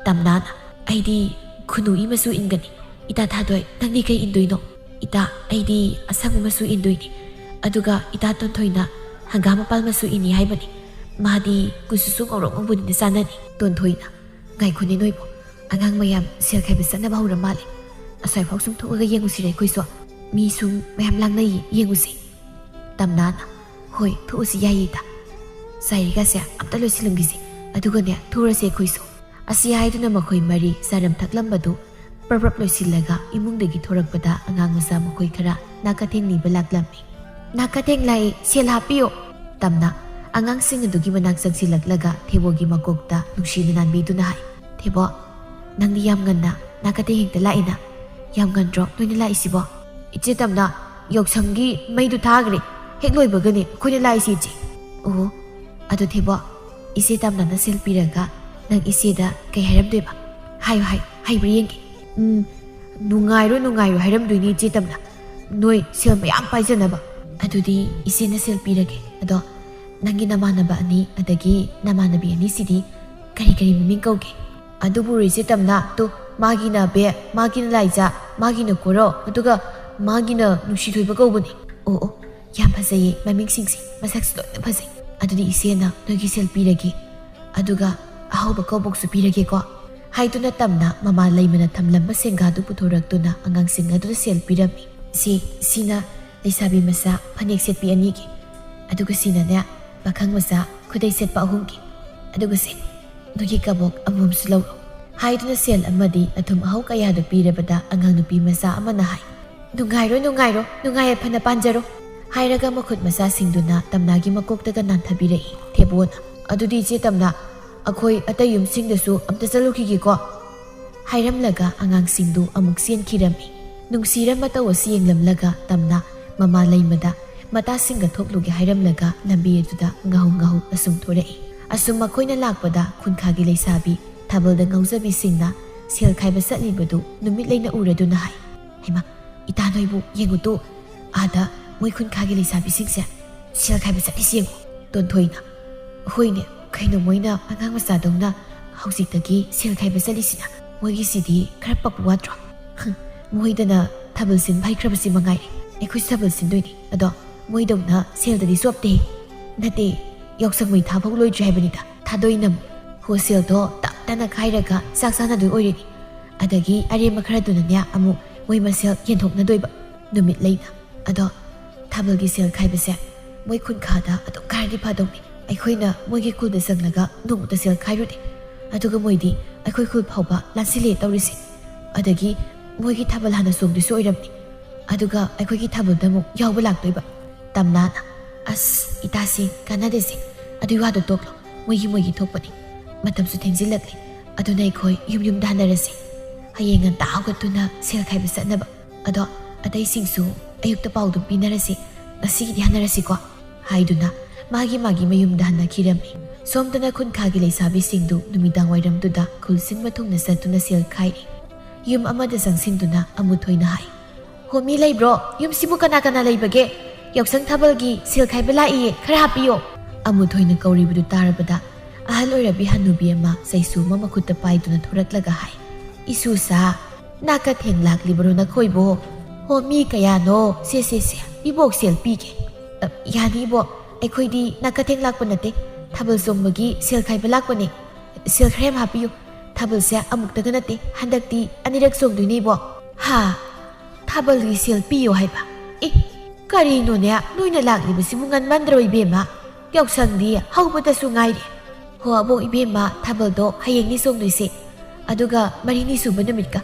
ꯇꯝꯅꯥꯅ, "ꯑꯩꯗꯤ ꯈꯨꯅꯨ ꯏ ꯃꯆꯨ ꯏꯟꯒꯅꯤ꯫ ꯏꯇꯥ ꯊꯥꯗꯣꯏ, ꯅꯪꯗꯤ ꯀꯩ ꯏꯟꯗꯣꯏꯅꯣ?" "ꯏꯇꯥ, ꯑꯩꯗꯤ ꯑꯁꯪꯕ ꯃꯆꯨ ꯏꯟꯗꯣꯏꯅꯤ꯫ ꯑꯗꯨꯒ ꯏꯇꯥ ꯇꯣꯟꯊꯣꯏꯅ ꯍꯪꯒꯥꯝ ꯃꯄꯥꯜ ꯃꯆꯨ ꯏꯟꯅꯤ ꯍꯥꯏꯕꯅꯤ꯫ ꯃꯥꯗꯤ ꯀꯨꯆꯨꯁꯨ ꯉꯧꯔꯣꯛ ꯉꯧꯕꯅꯤꯅ ꯆꯥꯟꯅꯅꯤ꯫" ꯇꯣꯟꯊꯣꯏꯅ, "ꯉꯥꯏꯈꯣꯅꯦ ꯅꯣꯏꯕꯣ, ꯑꯉꯥꯡ ꯃꯌꯥꯝ ꯁꯦꯜ ꯈꯥꯏꯕ ꯆꯠꯅꯕ ꯍꯧꯔ ꯃꯥꯜꯂꯦ꯫ ꯑꯁ꯭ꯋꯥꯏꯐꯥꯎ ꯁꯨꯝ ꯊꯣꯛꯑꯒ ꯌꯦꯡꯉꯨꯁꯤꯔꯦ ꯑꯩꯈꯣꯏꯁꯨ꯫ ꯃꯤ ꯁꯨꯝ ꯃꯌꯥꯝ ꯂꯥꯡꯅꯩꯌꯦ, ꯌꯦꯡꯉꯨꯁꯤ꯫" ꯇꯝꯅꯥꯅ, "ꯍꯣꯏ, ꯊꯣꯛꯎꯁꯤ, ꯌꯥꯏꯌꯦ ꯏꯇꯥ꯫ ꯆꯥꯏꯔꯤꯒꯁꯦ ꯑꯝꯇ ꯂꯣꯏꯁꯤꯜꯂꯝꯈꯤꯁꯤ, ꯑꯗꯨꯒꯅꯦ ꯊꯣꯛꯎꯔꯁꯦ ꯑꯩꯈꯣꯏꯁꯨ꯫" ꯑꯁꯤ ꯍꯥꯏꯗꯨꯅ ꯃꯈꯣꯏ ꯃꯔꯤ ꯆꯥꯔꯝ ꯊꯛꯂꯝꯕꯗꯨ ꯄ꯭ꯔꯞ ꯄ꯭ꯔꯞ ꯂꯣꯏꯁꯤꯜꯂꯒ ꯏꯃꯨꯡꯗꯒꯤ ꯊꯣꯔꯛꯄꯗ ꯑꯉꯥꯡ ꯃꯆꯥ ꯃꯈꯣꯏ ꯈꯔ ꯅꯥꯀꯊꯦꯡ ꯅꯤꯕ ꯂꯥꯛꯂꯝꯃꯤ꯫ "ꯅꯥꯀꯊꯦꯡ ꯂꯥꯛꯑꯦ, ꯁꯦꯜ ꯍꯥꯞꯄꯤꯌꯣ!" ꯇꯝꯅ ꯑꯉꯥꯡꯁꯤꯡ ꯑꯗꯨꯒꯤ ꯃꯅꯥꯛ ꯆꯪꯁꯤꯜꯂꯛꯂꯒ ꯊꯦꯕꯣꯒꯤ ꯃꯀꯣꯛꯇ ꯅꯨꯡꯁꯤꯅ ꯅꯥꯟꯕꯤꯗꯨꯅ ꯍꯥꯏ, "ꯊꯦꯕꯣ, ꯅꯪꯗꯤ ꯌꯥꯝ ꯉꯟꯅ ꯅꯥꯀꯊꯦꯡ ꯍꯦꯛꯇ ꯂꯥꯛꯏꯅ꯫ ꯌꯥꯝ ꯉꯟꯗ꯭ꯔꯣ ꯅꯣꯏꯅ ꯂꯥꯛꯏꯁꯤꯕꯣ?" "ꯏꯆꯦ ꯇꯝꯅ, ꯌꯥꯎꯁꯪꯒꯤ ꯃꯩꯗꯨ ꯊꯥꯈ꯭ꯔꯦ꯫ ꯍꯦꯛ ꯂꯣꯏꯕꯒꯅꯦ ꯑꯩꯈꯣꯏꯅ ꯂꯥꯛꯏꯁꯤ, ꯏꯆꯦ꯫" "ꯑꯣ, ꯑꯗꯨ ꯊꯦꯕꯣ, ꯏꯆꯦ ꯇꯝꯅꯅ ꯁꯦꯜ ꯄꯤꯔꯒ ꯅꯪ ꯏꯆꯦꯗ ꯀꯩ ꯍꯥꯏꯔꯝꯗꯣꯏꯕ? ꯍꯥꯏꯌꯨ, ꯍꯥꯏꯌꯨ, ꯍꯩꯕ꯭ꯔꯥ ꯌꯦꯡꯒꯦ꯫" "ꯎꯝ, ꯅꯨꯡꯉꯥꯏꯔꯣ, ꯅꯨꯡꯉꯥꯏꯔꯣ ꯍꯥꯏꯔꯝꯗꯣꯏꯅꯤ ꯏꯆꯦ ꯇꯝꯅ, ꯅꯣꯏ ꯁꯦꯜ ꯃꯌꯥꯝ ꯄꯥꯏꯖꯅꯕ꯫" "ꯑꯗꯨꯗꯤ ꯏꯆꯦꯅ ꯁꯦꯜ ꯄꯤꯔꯒꯦ꯫ ꯑꯗꯣ "ꯅꯪꯒꯤ ꯅꯃꯥꯟꯅꯕ ꯑꯅꯤ, ꯑꯗꯒꯤ ꯅꯃꯥꯟꯅꯕꯤ ꯑꯅꯤꯁꯤꯗꯤ ꯀꯔꯤ ꯀꯔꯤ ꯃꯃꯤꯡ ꯀꯧꯒꯦ?" "ꯑꯗꯨꯕꯨ ꯏꯆꯦ ꯇꯝꯅ, ꯇꯨ, ꯃꯥꯒꯤꯅ ꯕꯦ, ꯃꯥꯒꯤꯅ ꯂꯥꯏꯖꯥ, ꯃꯥꯒꯤꯅ ꯀꯣꯔꯣ, ꯑꯗꯨꯒ ꯃꯥꯒꯤꯅ ꯅꯨꯡꯁꯤꯊꯣꯏꯕ ꯀꯧꯕꯅꯦ꯫" "ꯑꯣ, ꯑꯣ, ꯌꯥꯝ ꯐꯖꯩꯌꯦ ꯃꯃꯤꯡꯁꯤꯡꯁꯦ, ꯃꯁꯛꯁꯨ ꯂꯣꯏꯅ ꯐꯖꯩ꯫ ꯑꯗꯨꯗꯤ ꯏꯆꯦꯅ ꯅꯣꯏꯒꯤ ꯁꯦꯜ ꯄꯤꯔꯒꯦ, ꯑꯗꯨꯒ ꯑꯍꯥꯎꯕ ꯀꯕꯣꯛꯁꯨ ꯄꯤꯔꯒꯦꯀꯣ" ꯍꯥꯏꯗꯨꯅ ꯇꯝꯅ ꯃꯃꯥ ꯂꯩꯃꯅ ꯊꯝꯂꯝꯕ ꯁꯦꯡꯒꯥꯗꯨ ꯄꯨꯊꯣꯔꯛꯇꯨꯅ ꯑꯉꯥꯡꯁꯤꯡ ꯑꯗꯨꯗ ꯁꯦꯜ ꯄꯤꯔꯝꯃꯤ꯫ "ꯁꯤ, ꯁꯤꯅ ꯂꯩꯁꯥꯕꯤ ꯃꯆꯥ ꯐꯅꯦꯛ ꯁꯦꯠꯄꯤ ꯑꯅꯤꯒꯤ, ꯑꯗꯨꯒ ꯁꯤꯅꯅꯦ ꯄꯥꯈꯪ ꯃꯆꯥ ꯈꯨꯗꯩ ꯁꯦꯠꯄ ꯑꯍꯨꯝꯒꯤ, ꯑꯗꯨꯒ ꯁꯦ, ꯅꯣꯏꯒꯤ ꯀꯕꯣꯛ ꯑꯃꯃꯝꯁꯨ ꯂꯧꯔꯣ" ꯍꯥꯏꯗꯨꯅ ꯁꯦꯜ ꯑꯃꯗꯤ ꯑꯊꯨꯝ ꯑꯍꯥꯎ ꯀꯌꯥꯗꯨ ꯄꯤꯔꯕꯗ ꯑꯉꯥꯡ ꯅꯨꯄꯤ ꯃꯆꯥ ꯑꯃꯅ ꯍꯥꯏ, "ꯅꯨꯡꯉꯥꯏꯔꯣ, ꯅꯨꯡꯉꯥꯏꯔꯣ, ꯅꯨꯡꯉꯥꯏ ꯌꯥꯏꯐꯅ ꯄꯥꯟꯖꯔꯣ" ꯍꯥꯏꯔꯒ ꯃꯈꯨꯠ ꯃꯆꯥꯁꯤꯡꯗꯨꯅ ꯇꯝꯅꯥꯒꯤ ꯃꯀꯣꯛꯇꯒ ꯅꯥꯟꯊꯕꯤꯔꯛꯏ꯫ ꯊꯦꯕꯣꯅ, "ꯑꯗꯨꯗꯤ ꯏꯆꯦ ꯇꯝꯅꯥ, ꯑꯩꯈꯣꯏ ꯑꯇꯩ ꯌꯨꯝꯁꯤꯡꯗꯁꯨ ꯑꯝꯇ ꯆꯠꯂꯨꯈꯤꯒꯦꯀꯣ" ꯍꯥꯏꯔꯝꯂꯒ ꯑꯉꯥꯡꯁꯤꯡꯗꯨ ꯑꯃꯨꯛ ꯆꯦꯟꯈꯤꯔꯝꯃꯤ꯫ ꯅꯨꯡꯁꯤꯔ ꯃꯇꯧ ꯑꯁꯤ ꯌꯦꯡꯂꯝꯂꯒ ꯇꯝꯅ ꯃꯃꯥ ꯂꯩꯃꯗ ꯃꯇꯥꯁꯤꯡꯒ ꯊꯣꯛꯂꯨꯒꯦ ꯍꯥꯏꯔꯝꯂꯒ ꯂꯝꯕꯤ ꯑꯗꯨꯗ ꯉꯥꯍꯧ ꯉꯥꯍꯧ ꯑꯁꯨꯝ ꯊꯣꯔꯛꯏ꯫ ꯑꯁꯨꯝ ꯃꯈꯣꯏꯅ ꯂꯥꯛꯄꯗ ꯈꯨꯟꯈꯥꯒꯤ ꯂꯩꯁꯥꯕꯤ ꯊꯥꯕꯜꯗ ꯉꯥꯎꯖꯕꯤꯁꯤꯡꯅ ꯁꯦꯜ ꯈꯥꯏꯕ ꯆꯠꯂꯤꯕꯗꯨ ꯅꯨꯃꯤꯠ ꯂꯩꯅ ꯎꯔꯗꯨꯅ ꯍꯥꯏ, "ꯍꯩꯃꯥ, ꯏꯇꯥ ꯅꯣꯏꯕꯨ ꯌꯦꯡꯉꯨꯇꯨ, ꯑꯥꯗ ꯃꯣꯏ ꯈꯨꯟꯈꯥꯒꯤ ꯂꯩꯁꯥꯕꯤꯁꯤꯡꯁꯦ ꯁꯦꯜ ꯈꯥꯏꯕ ꯆꯠꯂꯤꯁꯦ ꯌꯦꯡꯉꯨ꯫" ꯇꯣꯟꯊꯣꯏꯅ, "ꯍꯣꯏꯅꯦ, ꯀꯩꯅꯣ ꯃꯣꯏꯅ ꯑꯉꯥꯡ ꯃꯆꯥꯗꯧꯅ ꯍꯧꯖꯤꯛꯇꯒꯤ ꯁꯦꯜ ꯈꯥꯏꯕ ꯆꯠꯂꯤꯁꯤꯅ? ꯃꯣꯏꯒꯤꯁꯤꯗꯤ ꯈꯔ ꯄꯛꯄ ꯋꯥꯠꯇ꯭ꯔꯣ? ꯍꯝ, ꯃꯣꯏꯗꯅ ꯊꯥꯕꯜ ꯁꯤꯟꯕ ꯍꯩꯈ꯭ꯔꯕꯁꯤ ꯃꯉꯥꯏꯔꯦ꯫ ꯑꯩꯈꯣꯏꯁꯨ ꯊꯥꯕꯜ ꯁꯤꯟꯗꯣꯏꯅꯤ꯫ ꯑꯗꯣ ꯃꯣꯏꯗꯧꯅ ꯁꯦꯜꯗꯗꯤ ꯆꯣꯞꯇꯦ꯫ ꯅꯠꯇꯦ, ꯌꯥꯎꯁꯪ ꯃꯩ ꯊꯥꯐꯧ ꯂꯣꯏꯗ꯭ꯔꯤ ꯍꯥꯏꯕꯅꯤꯗ꯫ ꯊꯥꯗꯣꯏꯅ ꯑꯃꯨꯛ ꯍꯣ ꯁꯦꯜꯗꯣ ꯇꯞ ꯇꯞꯅ ꯈꯥꯏꯔꯒ ꯆꯥꯛ ꯆꯥꯅꯗꯣꯏ ꯑꯣꯏꯔꯤꯅꯤ꯫ ꯑꯗꯒꯤ ꯑꯔꯦꯝꯕ ꯈꯔꯗꯨꯅꯅꯦ ꯑꯃꯨꯛ ꯃꯣꯏ ꯃꯁꯦꯜ ꯌꯦꯟꯊꯣꯛꯅꯗꯣꯏꯕ ꯅꯨꯃꯤꯠ ꯂꯩꯅ꯫ ꯑꯗꯣ ꯊꯥꯕꯜꯒꯤ ꯁꯦꯜ ꯈꯥꯏꯕꯁꯦ ꯃꯣꯏ ꯈꯨꯟꯈꯥꯗ ꯑꯗꯨꯝ ꯈꯥꯏꯔꯗꯤ ꯐꯗꯧꯅꯤ꯫ ꯑꯩꯈꯣꯏꯅ ꯃꯣꯏꯒꯤ ꯈꯨꯜꯗ ꯆꯪꯂꯒ ꯅꯣꯡꯃꯇ ꯁꯦꯜ ꯈꯥꯏꯔꯨꯗꯦ꯫ ꯑꯗꯨꯒ ꯃꯣꯏꯗꯤ ꯑꯩꯈꯣꯏ ꯈꯨꯜ ꯐꯥꯎꯕ ꯂꯥꯟꯁꯤꯜꯂꯦ ꯇꯧꯔꯤꯁꯦ꯫ ꯑꯗꯒꯤ ꯃꯣꯏꯒꯤ ꯊꯥꯕꯜ ꯍꯥꯟꯅ ꯆꯣꯡꯗꯣꯏꯁꯨ ꯑꯣꯏꯔꯝꯅꯤ꯫ ꯑꯗꯨꯒ ꯑꯩꯈꯣꯏꯒꯤ ꯊꯥꯕꯜꯗ ꯑꯃꯨꯛ ꯌꯥꯎꯕ ꯂꯥꯛꯇꯣꯏꯕ꯫" ꯇꯝꯅꯥꯅ, "ꯑꯁ, ꯏꯇꯥꯁꯤ ꯀꯥꯟꯅꯗꯦꯁꯦ꯫ ꯑꯗꯨꯏ ꯋꯥꯗꯣ ꯇꯣꯛꯂꯣ꯫ ꯃꯣꯏꯒꯤ ꯃꯣꯏꯒꯤ ꯊꯣꯛꯄꯅꯤ꯫ ꯃꯇꯝꯁꯨ ꯊꯦꯡꯖꯤꯜꯂꯛꯂꯦ꯫ ꯑꯗꯨꯅ ꯑꯩꯈꯣꯏ ꯌꯨꯝ ꯌꯨꯝꯗ ꯍꯟꯅꯔꯁꯤ꯫ ꯍꯌꯦꯡ ꯉꯟꯇꯥ ꯍꯧꯒꯠꯇꯨꯅ ꯁꯦꯜ ꯈꯥꯏꯕ ꯆꯠꯅꯕ꯫ ꯑꯗꯣ ꯑꯇꯩꯁꯤꯡꯁꯨ ꯑꯌꯨꯛꯇ ꯄꯥꯎꯗꯨꯝ ꯄꯤꯅꯔꯁꯤ꯫ ꯉꯁꯤꯒꯤꯗꯤ ꯍꯟꯅꯔꯁꯤꯀꯣ" ꯍꯥꯏꯗꯨꯅ ꯃꯥꯒꯤ ꯃꯥꯒꯤ ꯃꯌꯨꯝꯗ ꯍꯟꯅꯈꯤꯔꯝꯃꯤ꯫ ꯁꯣꯝꯗꯅ ꯈꯨꯟꯈꯥꯒꯤ ꯂꯩꯁꯥꯕꯤꯁꯤꯡꯗꯨ ꯅꯨꯃꯤꯗꯥꯡ ꯋꯥꯏꯔꯝꯗꯨꯗ ꯈꯨꯜ ꯁꯤꯟꯕ ꯊꯨꯡꯅ ꯆꯠꯇꯨꯅ ꯁꯦꯜ ꯈꯥꯏꯔꯤ꯫ ꯌꯨꯝ ꯑꯃꯗ ꯆꯪꯁꯤꯟꯗꯨꯅ ꯑꯃꯨꯊꯣꯏꯅ ꯍꯥꯏ, "ꯍꯣ, ꯃꯤ ꯂꯩꯕ꯭ꯔꯣ? ꯌꯨꯝꯁꯤꯕꯨ ꯀꯅꯥ ꯀꯅꯥ ꯂꯩꯕꯒꯦ? ꯌꯥꯎꯁꯪ ꯊꯥꯕꯜꯒꯤ ꯁꯦꯜ ꯈꯥꯏꯕ ꯂꯥꯛꯏꯌꯦ, ꯈꯔ ꯍꯥꯞꯄꯤꯌꯣ"꯫ ꯑꯃꯨꯊꯣꯏꯅ ꯀꯧꯔꯤꯕꯗꯨ ꯇꯥꯔꯕꯗ ꯑꯍꯜ ꯑꯣꯏꯔꯕꯤ ꯍꯅꯨꯕꯤ ꯑꯃ ꯆꯩꯁꯨ ꯑꯃ ꯃꯈꯨꯠꯇ ꯄꯥꯏꯗꯨꯅ ꯊꯣꯔꯛꯂꯒ ꯍꯥꯏ, "ꯏꯁꯨꯁꯥ, ꯅꯥꯀꯊꯦꯡ ꯂꯥꯛꯂꯤꯕꯔꯣ ꯅꯈꯣꯏꯕꯣ? ꯍꯣ, ꯃꯤ ꯀꯌꯥꯅꯣ? ꯁꯦ, ꯁꯦ, ꯁꯦ, ꯏꯕꯣꯛ ꯁꯦꯜ ꯄꯤꯒꯦ꯫" "ꯑ, ꯌꯥꯅꯤ ꯏꯕꯣꯛ, ꯑꯩꯈꯣꯏꯗꯤ ꯅꯥꯀꯊꯦꯡ ꯂꯥꯛꯄ ꯅꯠꯇꯦ, ꯊꯥꯕꯜ ꯆꯣꯡꯕꯒꯤ ꯁꯦꯜ ꯈꯥꯏꯕ ꯂꯥꯛꯄꯅꯦ꯫ ꯁꯦꯜ ꯈꯔ ꯌꯥꯝ ꯍꯥꯞꯄꯤꯌꯨ, ꯊꯥꯕꯜꯁꯦ ꯑꯃꯨꯛꯇꯒ ꯅꯠꯇꯦ, ꯍꯟꯗꯛꯇꯤ ꯑꯅꯤꯔꯛ ꯆꯣꯡꯗꯣꯏꯅꯦ ꯏꯕꯣꯛ꯫" "ꯍꯥ? ꯊꯥꯕꯜꯒꯤ ꯁꯦꯜ ꯄꯤꯌꯣ ꯍꯥꯏꯕ? ꯑꯦ, ꯀꯔꯤꯅꯣꯅꯦ, ꯅꯣꯏꯅ ꯂꯥꯛꯂꯤꯕꯁꯤꯕꯨ ꯉꯟꯃꯟꯗ꯭ꯔꯣ ꯏꯕꯦꯝꯃ? ꯌꯥꯎꯁꯪꯗꯤ ꯍꯧꯕꯗꯁꯨ ꯉꯥꯏꯔꯤ꯫" "ꯍꯣ ꯑꯕꯣꯛ, ꯏꯕꯦꯝꯃ, ꯊꯥꯕꯜꯗꯣ ꯍꯌꯦꯡꯅꯤ ꯆꯣꯡꯗꯣꯏꯁꯦ, ꯑꯗꯨꯒ ꯃꯔꯤꯅꯤ ꯁꯨꯕ ꯅꯨꯃꯤꯠꯀ꯫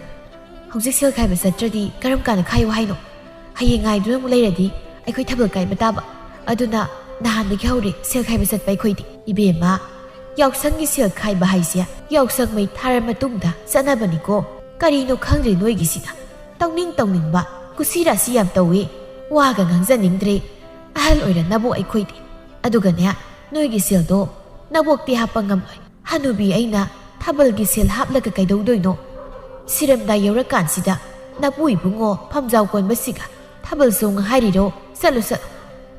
ꯍꯧꯖꯤꯛ ꯁꯦꯜ ꯈꯥꯏꯕ ꯆꯠꯇ꯭ꯔꯗꯤ ꯀꯔꯝ ꯀꯥꯟꯗ ꯈꯥꯏꯌꯨ ꯍꯥꯏꯅꯣ? ꯍꯌꯦꯡ ꯉꯥꯏꯗꯨꯅ ꯑꯃꯨꯛ ꯂꯩꯔꯗꯤ ꯑꯩꯈꯣꯏ ꯊꯥꯕꯜ ꯀꯥꯏꯕ ꯇꯥꯕ꯫ ꯑꯗꯨꯅ ꯅꯍꯥꯟꯗꯒꯤ ꯍꯧꯔꯦ ꯁꯦꯜ ꯈꯥꯏꯕ ꯆꯠꯄ ꯑꯩꯈꯣꯏꯗꯤ꯫" "ꯏꯕꯦꯝꯃ, ꯌꯥꯎꯁꯪꯒꯤ ꯁꯦꯜ ꯈꯥꯏꯕ ꯍꯥꯏꯁꯦ ꯌꯥꯎꯁꯪ ꯃꯩ ꯊꯥꯔ ꯃꯇꯨꯡꯗ ꯆꯠꯅꯕꯅꯤꯀꯣ꯫ ꯀꯔꯤꯅꯣ ꯈꯪꯗ꯭ꯔꯦ ꯅꯣꯏꯒꯤꯁꯤꯅ꯫ ꯇꯧꯅꯤꯡ ꯇꯧꯅꯤꯡꯕ, ꯀꯨꯁꯤ ꯔꯥꯁꯤ ꯌꯥꯝ ꯇꯧꯋꯦ꯫ ꯋꯥꯒ ꯉꯥꯡꯖꯅꯤꯡꯗ꯭ꯔꯦ꯫ ꯑꯍꯜ ꯑꯣꯏꯔꯅꯕꯨ ꯑꯩꯈꯣꯏꯗꯤ꯫ ꯑꯗꯨꯒꯅꯦ, ꯅꯣꯏꯒꯤ ꯁꯦꯜꯗꯣ ꯅꯕꯣꯛꯇꯤ ꯍꯥꯞꯄ ꯉꯝꯂꯣꯏ꯫ ꯍꯅꯨꯕꯤ ꯑꯩꯅ ꯊꯥꯕꯜꯒꯤ ꯁꯦꯜ ꯍꯥꯞꯂꯒ ꯀꯩꯗꯧꯗꯣꯏꯅꯣ? ꯁꯤꯔꯝꯗꯥꯏ ꯌꯧꯔꯀꯥꯟꯁꯤꯗ ꯅꯄꯨ ꯏꯕꯨꯡꯉꯣ ꯐꯝꯖꯥꯎ ꯀꯣꯟꯕꯁꯤꯒ ꯊꯥꯕꯜ ꯆꯣꯡꯉ ꯍꯥꯏꯔꯤꯔꯣ? ꯆꯠꯂꯨ, ꯆꯠꯂꯨ꯫